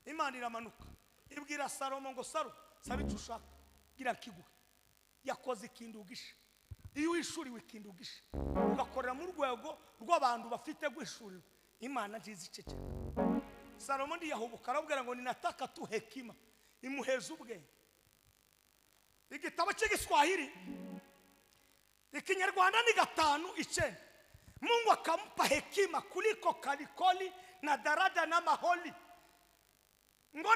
Imana iramanuka Ibwira Salomo ngo Salo sabe icyo ushaka gira kiguhe. Yakoze ikintu gisha. Iyo wishuriwe ikintu gisha ugakorera mu rwego rw'abantu bafite guhishurirwa, Imana nziza iceceka. Salomo ndiyahubuka arabwira ngo ninataka tu hekima, imuheza ubwenge. Igitabo cy'Igiswahili Ikinyarwanda ni 5:9. Mungu akampa hekima kuliko kalikoli na daraja na maholi. Ngo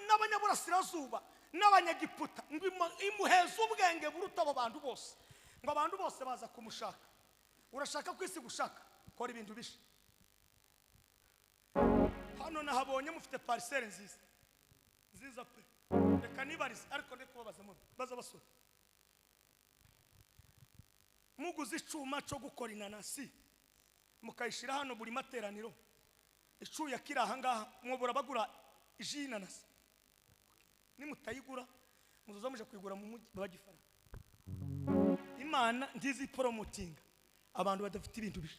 n'abanyaburasirazuba n'abanyagiputa ngo imuheza ubwenge buruta abo bantu bose. Ngo abantu bose baza kumushaka. Urashaka kwisi gushaka, kora ibintu bisha. Hano nahabonye mufite parcelle nziza. Nziza pe. Reka nibarize ariko ndi kubabaza mu baza basore. Muguze icuma cyo gukora inanasi mukayishira hano buri materaniro. Icuya kiri aha ngaha mwobora bagura iji inanasi. Nimutayigura muzoza muje kuyigura mu mujyi bagifara. Imana ndizi promoting abantu badafite ibintu bisha.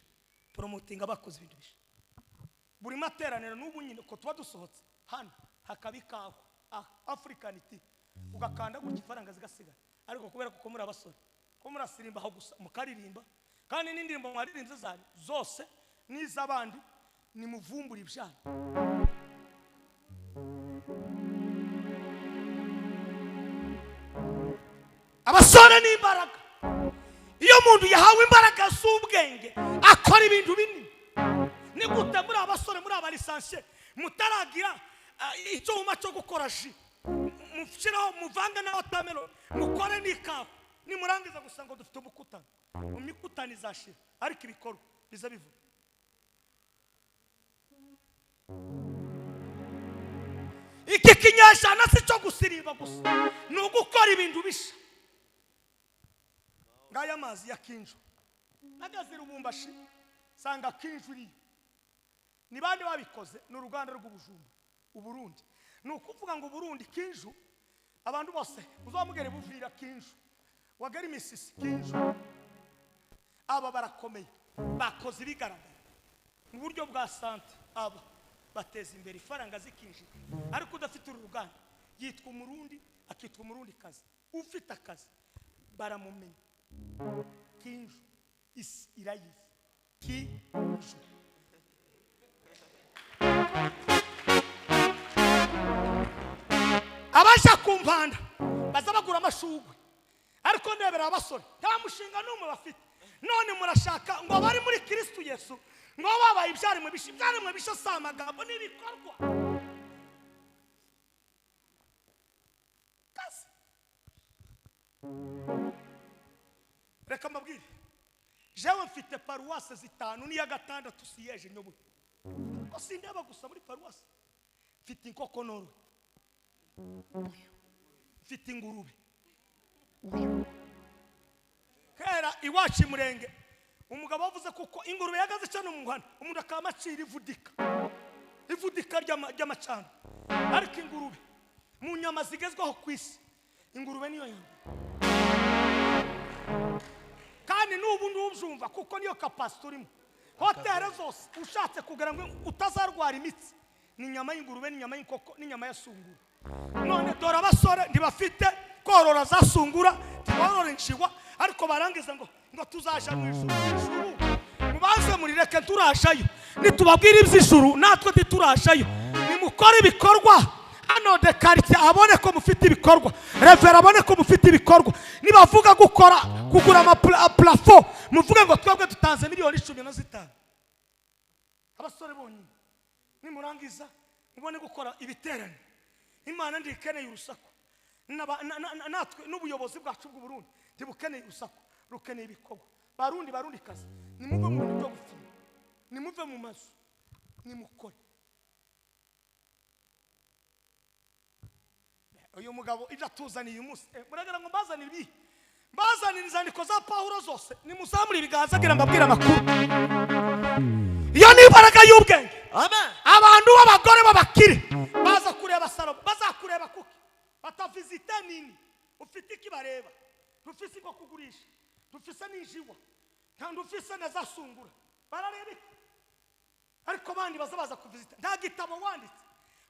Promoting abakoze ibintu bisha. Buri materaniro n'ubu nyine ko tuba dusohotse hano hakabikaho African tea ugakanda gutya ifaranga zigasigara, ariko kubera kuko muri abasore ko murasirimba aho gusa mukaririmba, kandi n'indirimbo mwaririmbye zanyu zose n'iz'abandi ni muvumbura ibyanyu. Abasore ni imbaraga. Iyo umuntu yahawe imbaraga z'ubwenge akora ibintu binini. Ni gute muri abasore muri abalisansiye mutaragira icyuma cyo gukora ji, mushiraho muvange na watermelon mukore n'ikawa, nimurangiza gusa ngo dufite umukutano, umikutano izashira ariko ibikorwa biza bivuga. Iki kinyejana si cyo gusirimba gusa, ni ugukora ibintu bisha. Ngaya amazi ya Kinju nagazira ubumbashi sanga Kinju iri ni bande babikoze, ni uruganda rw'ubujumba Uburundi. Ni ukuvuga ngo Burundi Kinju abantu bose uzamugere buvira Kinju wagera imisisi Kinju, aba barakomeye bakoze ibigaragara mu buryo bwa sante, aba bateza imbere ifaranga zikinjira. Ariko udafite uru ruganda yitwa Umurundi akitwa Umurundi kazi, ufite akazi baramumenya. Kinju isi irayizi Kinju. Abaja kumpanda baza bagura amashugwe, ariko ndebera abasore nta mushinga n'umwe bafite. None murashaka ngo abari muri Kristo Yesu ngo babaye ibyaremwe bisha. Ibyaremwe bisha si amagambo n'ibikorwa. Kazi. Reka mbabwire, jewe mfite paruwase 5 n'iya 6 siyeje nyoboye. Ko sindeba gusa muri paruwase, mfite inkoko noroye, mfite ingurube. Kera iwacu Murenge umugabo wavuze kuko ingurube yagaze cyane mu muhanda, umuntu akamacira ivudika ivudika ry'amacana. Ariko ingurube mu nyama zigezweho ku isi, ingurube niyo yambere. Kandi n'ubu ndubyumva kuko niyo capacity urimo. Hoteli zose ushatse kugira ngo utazarwara imitsi ni inyama y'ingurube n'inyama y'inkoko n'inyama ya sungura. None dore abasore ntibafite korora za sungura, tiborora inshiwa, ariko barangiza ngo tuzaja mu ijuru. Mubanze murireke turashayo, nitubabwira iby'ijuru natwe ntiturajayo. Nimukore ibikorwa hano de quartier abone ko mufite ibikorwa, revera abone ko mufite ibikorwa. Nibavuga gukora kugura ama plafond muvuge ngo twebwe dutanze miliyoni 15. Abasore bonyine nimurangiza mubone gukora ibiterane. Imana ndikeneye urusaku, natwe n'ubuyobozi bwacu bw'u Burundi ntibukeneye urusaku, rukeneye ibikorwa. Barundi barundi kazi, nimuve mu bintu byo gupfuna, nimuve mu mazu, nimukore. Uyu mugabo ibyo atuzaniye uyu munsi, muragira ngo mbazanire ibi, mbazanire inzandiko za Pawulo zose, nimuzamure ibiganza agira mbabwire amakuru. Iyo ni imbaraga y'ubwenge. Amen. Abantu b'abagore b'abakire baza kureba Salomo, bazakureba kuki batavizite nini, ufite iki bareba, dufise ngo kugurisha, dufise n'injiwa, kandi ufise na za sungura, barareba iki? Ariko bandi baza baza kuvizita nta gitabo wanditse.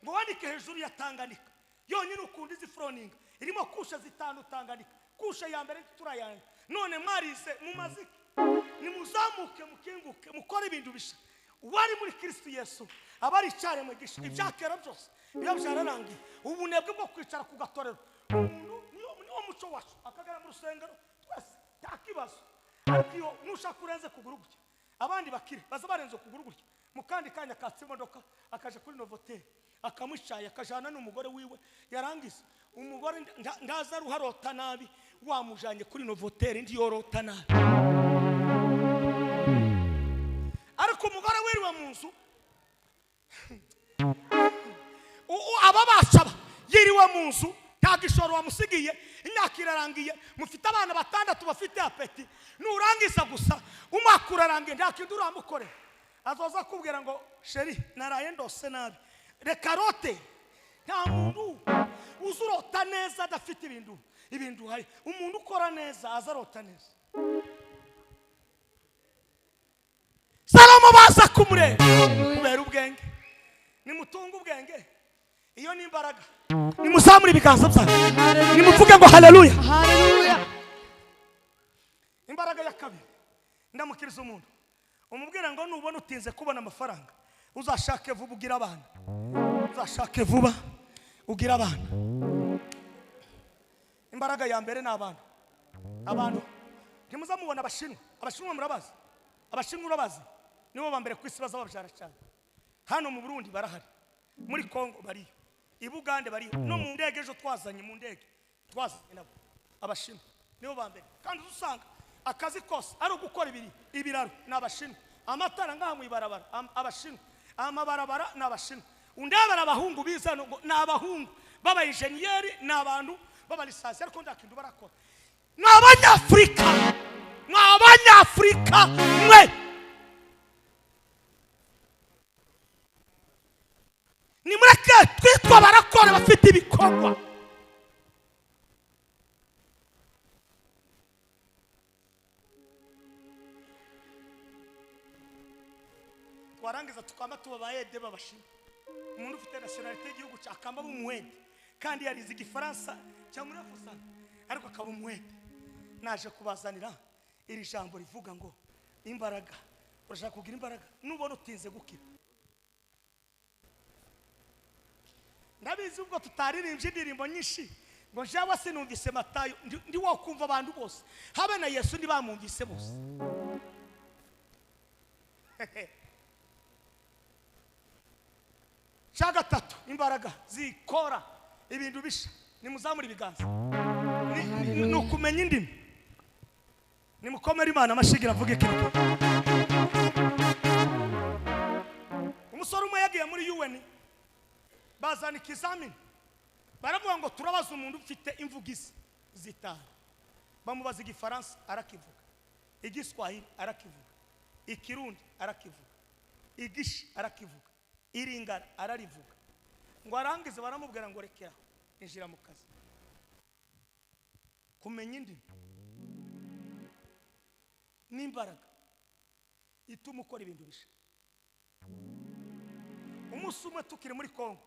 Ngo wandike hejuru ya Tanganyika yonyine ukunda izi froninga irimo kusha zitanu Tanganyika, kusha ya mbere turayanga. None mwarize mu maziki, nimuzamuke mukinguke mukore ibintu bisha. Wari muri Kristo Yesu abari cyaremwe gisha, ibyakera byose biba byararangiye. Ubunebwe bwo kwicara ku gatorero, umuntu niwo muco wacu, akagera mu rusengero twese nta kibazo. Ariko iyo nushaka urenze kuguru gutya, abandi bakire baza barenze kuguru gutya, mu kandi kanya katse imodoka akaje kuri Novotel akamushaye akajana n'umugore wiwe, yarangiza umugore ndaza ruharota nabi, wamujanye kuri Novotel ndi yorota nabi. Ariko umugore wiriwe mu nzu aba bacaba yiriwe mu nzu nta gishoro wamusigiye, imyaka irarangiye, mufite abana batandatu bafite apeti, nurangiza gusa umwaka urarangiye nta kintu uramukorera, azoza akubwira ngo sheri naraye ndose nabi, reka rote. Nta muntu uzurota neza adafite ibintu hari. Umuntu ukora neza azarota neza. Salomo baza kumureba kubera ubwenge. Nimutunga ubwenge, iyo ni imbaraga. Nimuzamure ibiganza byanyu, nimuvuge ngo haleluya. Haleluya. Imbaraga ya kabiri, ndamukiriza umuntu umubwira ngo nubona utinze kubona amafaranga uzashake vuba ugira abana, uzashake vuba ugira abana. Imbaraga ya mbere ni abana. Abantu ntimuzamubona abashinwa, abashinwa murabazi, abashinwa urabazi, nibo ba mbere ku isi bazababyara cyane. Hano mu Burundi barahari, muri Kongo bariyo, i Bugande bariyo, no mu ndege ejo twazanye, mu ndege twazanye nabo abashinwa nibo ba mbere. Kandi usanga akazi kose ari ugukora ibiraro ni abashinwa, amatara ngaha mu ibarabara abashinwa, amabarabara ni abashinwa. Undabara abahungu biza ni abahungu baba injeniyeri, ni abantu b'abalisasi, ariko nta kintu barakora. Ni abanyafurika, ni abanyafurika mwe. Nimureke twitwa barakora bafite ibikorwa. Twarangiza tukaba tuba abayede b'abashinwa. Umuntu ufite nationalité y'igihugu akamba b'umuwede, kandi yarize igifaransa cyamurefusana ariko akaba umuwede. Naje kubazanira iri jambo rivuga ngo imbaraga. Urashaka kugira imbaraga nubona utinze gukira. Ndabizi ubwo tutaririmbye indirimbo nyinshi ngo njyewe sinumvise Matayo, ndi wo kumva abantu bose habe na Yesu ntibamwumvise bose. Cya gatatu, imbaraga zikora ibintu bisha. Nimuzamure ibiganza, ni ukumenya indimi. Nimukomere Imana amashigira avuge ikintu. Umusore umwe yagiye muri UN bazana ikizamini, baravuga ngo turabaza umuntu ufite imvugizi zitanu. Bamubaza igifaransa arakivuga, igiswahili arakivuga, ikirundi arakivuga, igishi arakivuga, iringara ararivuga. Ngo arangize baramubwira ngo rekera injira mu kazi. Kumenya indimi n'imbaraga ituma ukora ibintu bisha. Umunsi umwe tukiri muri Kongo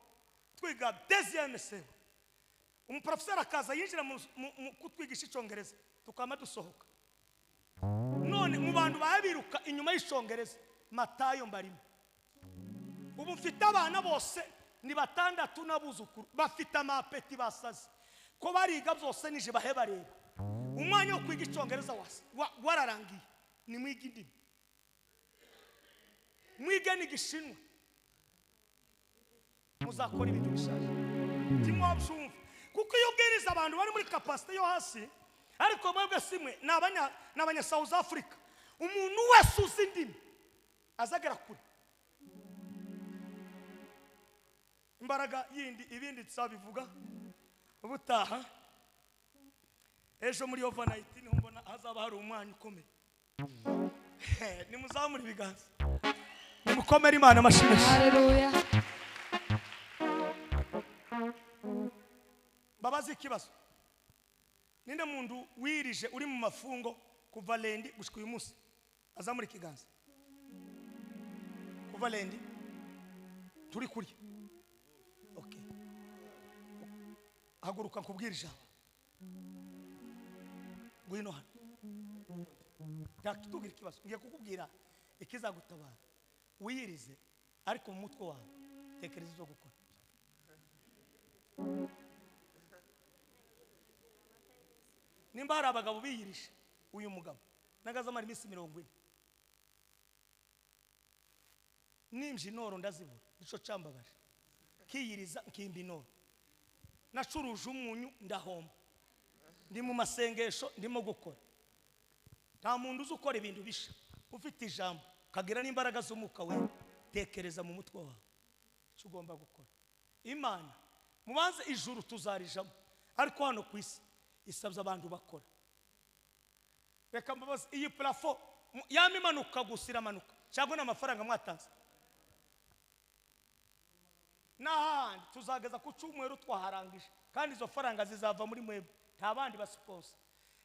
twiga deuxième sebo, umuprofeseri akaza yinjira mu kutwigisha icyongereza, tukama dusohoka. None mu bantu babiruka inyuma y'icyongereza Matayo mbarimo. Ubu mfite abana bose ni batandatu n'abuzukuru bafite amapeti basaze ko bariga byose nije bahe bareba. Umwanya wo kwiga icyongereza wararangiye, ni mwige indimi, mwige n'igishinwa, muzakora ibintu bishaje. Ntimwabyumva kuko iyo ubwiriza abantu bari muri capacité yo hasi, ariko mwebwe simwe ni abanya South Africa. Umuntu wese uzi indimi azagera kure. Imbaraga yindi ibindi tuzabivuga ubutaha. Ejo muri overnight niho mbona hazaba hari umwanya ukomeye. Nimuzamure ibiganza, nimukomere Imana amashyi. Haleluya. Mbabazi ikibazo, ninde muntu wirije uri mu mafungo kuva lendi gushika uyu munsi? Azamure ikiganza. Kuva lendi turi kurya Okay, haguruka nkubwire ijambo. Ngwino hano, ntakitubwira ikibazo. Ngiye kukubwira ikizagutabara, wiyirize, ariko mu mutwe wawe tekereza ibyo gukora. Nimba hari abagabo biyirisha, uyu mugabo nagazamara iminsi 40 nimje inoro ndazibura, nico cambabaje. Kiyiriza nkimba inoro, nacuruje umunyu ndahomba, ndi mu masengesho ndimo gukora. Nta muntu uzi ukora ibintu bisha ufite ijambo kagira n'imbaraga z'umwuka we. Tekereza mu mutwe wawe icyo ugomba gukora. Imana mubanze ijuru tuzarijamo, ariko hano ku isi isabye abantu bakora. Reka mbabaze, iyi plafo yama imanuka gusa iramanuka cyangwa n'amafaranga mwatanze? N'ahandi tuzageza ku cyumweru twaharangije, kandi izo faranga zizava muri mwebwe, nta bandi basiponsa.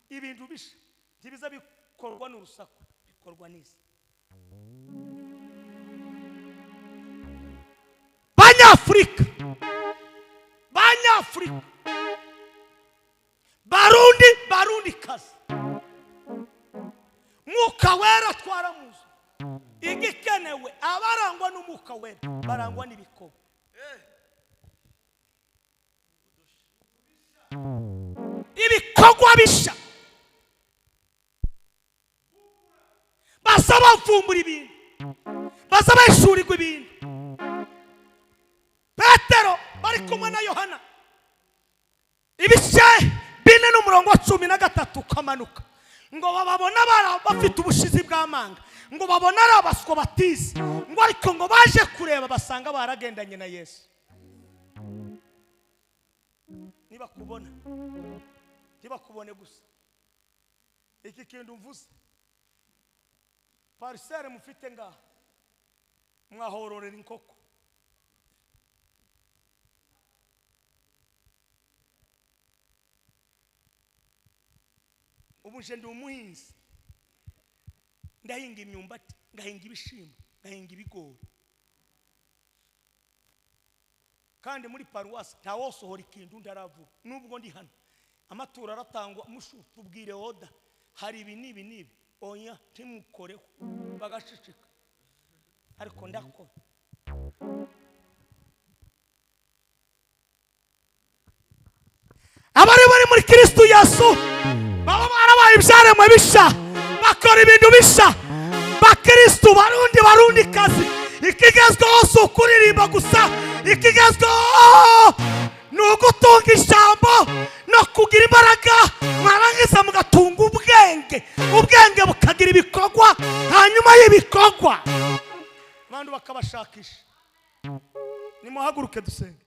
Ibintu bisha ntibiza bikorwa n'urusaku, bikorwa n'isi. Banyafurika, Banyafurika, Barundi, Barundi kazi, Mwuka Wera twaramuzi. Igikenewe abarangwa n'Umwuka Wera barangwa n'ibikorwa. Ibikorwa bisha baza bavumbura ibintu, baza bashurirwa ibintu. Petero bari kumwe na Yohana, ibice 4 n'umurongo wa 13 ukamanuka, ngo bababona bafite ubushizi bw'amanga, ngo babona ari abaswa batize, ngo ariko ngo baje kureba basanga baragendanye na Yesu. Nibakubona ntibakubone gusa. Iki kintu mvuze, parisere mufite ngaha mwahororera inkoko. Ubu nje ndi umuhinzi, ndahinga imyumbati, ngahinga ibishimbo, ngahinga ibigori. Kandi muri paruwasi ntawosohora ikintu ndaravuga. Nubwo ndi hano amaturo aratangwa, mushutubwire oda hari ibi n'ibi n'ibi, oya ntimukoreho, bagaceceka. Ariko ndakora. Abari bari muri Kristo Yesu baba barabaye ibyaremwe bisha, bakora ibintu bisha. Bakristo Barundi, Barundi kazi, ikigezweho si ukuririmba gusa, ikigezweho ni ugutunga ijambo no kugira imbaraga, mwarangiza mugatunga ubwenge, ubwenge bukagira ibikorwa, hanyuma y'ibikorwa abantu bakabashakisha. Nimuhaguruke dusenge.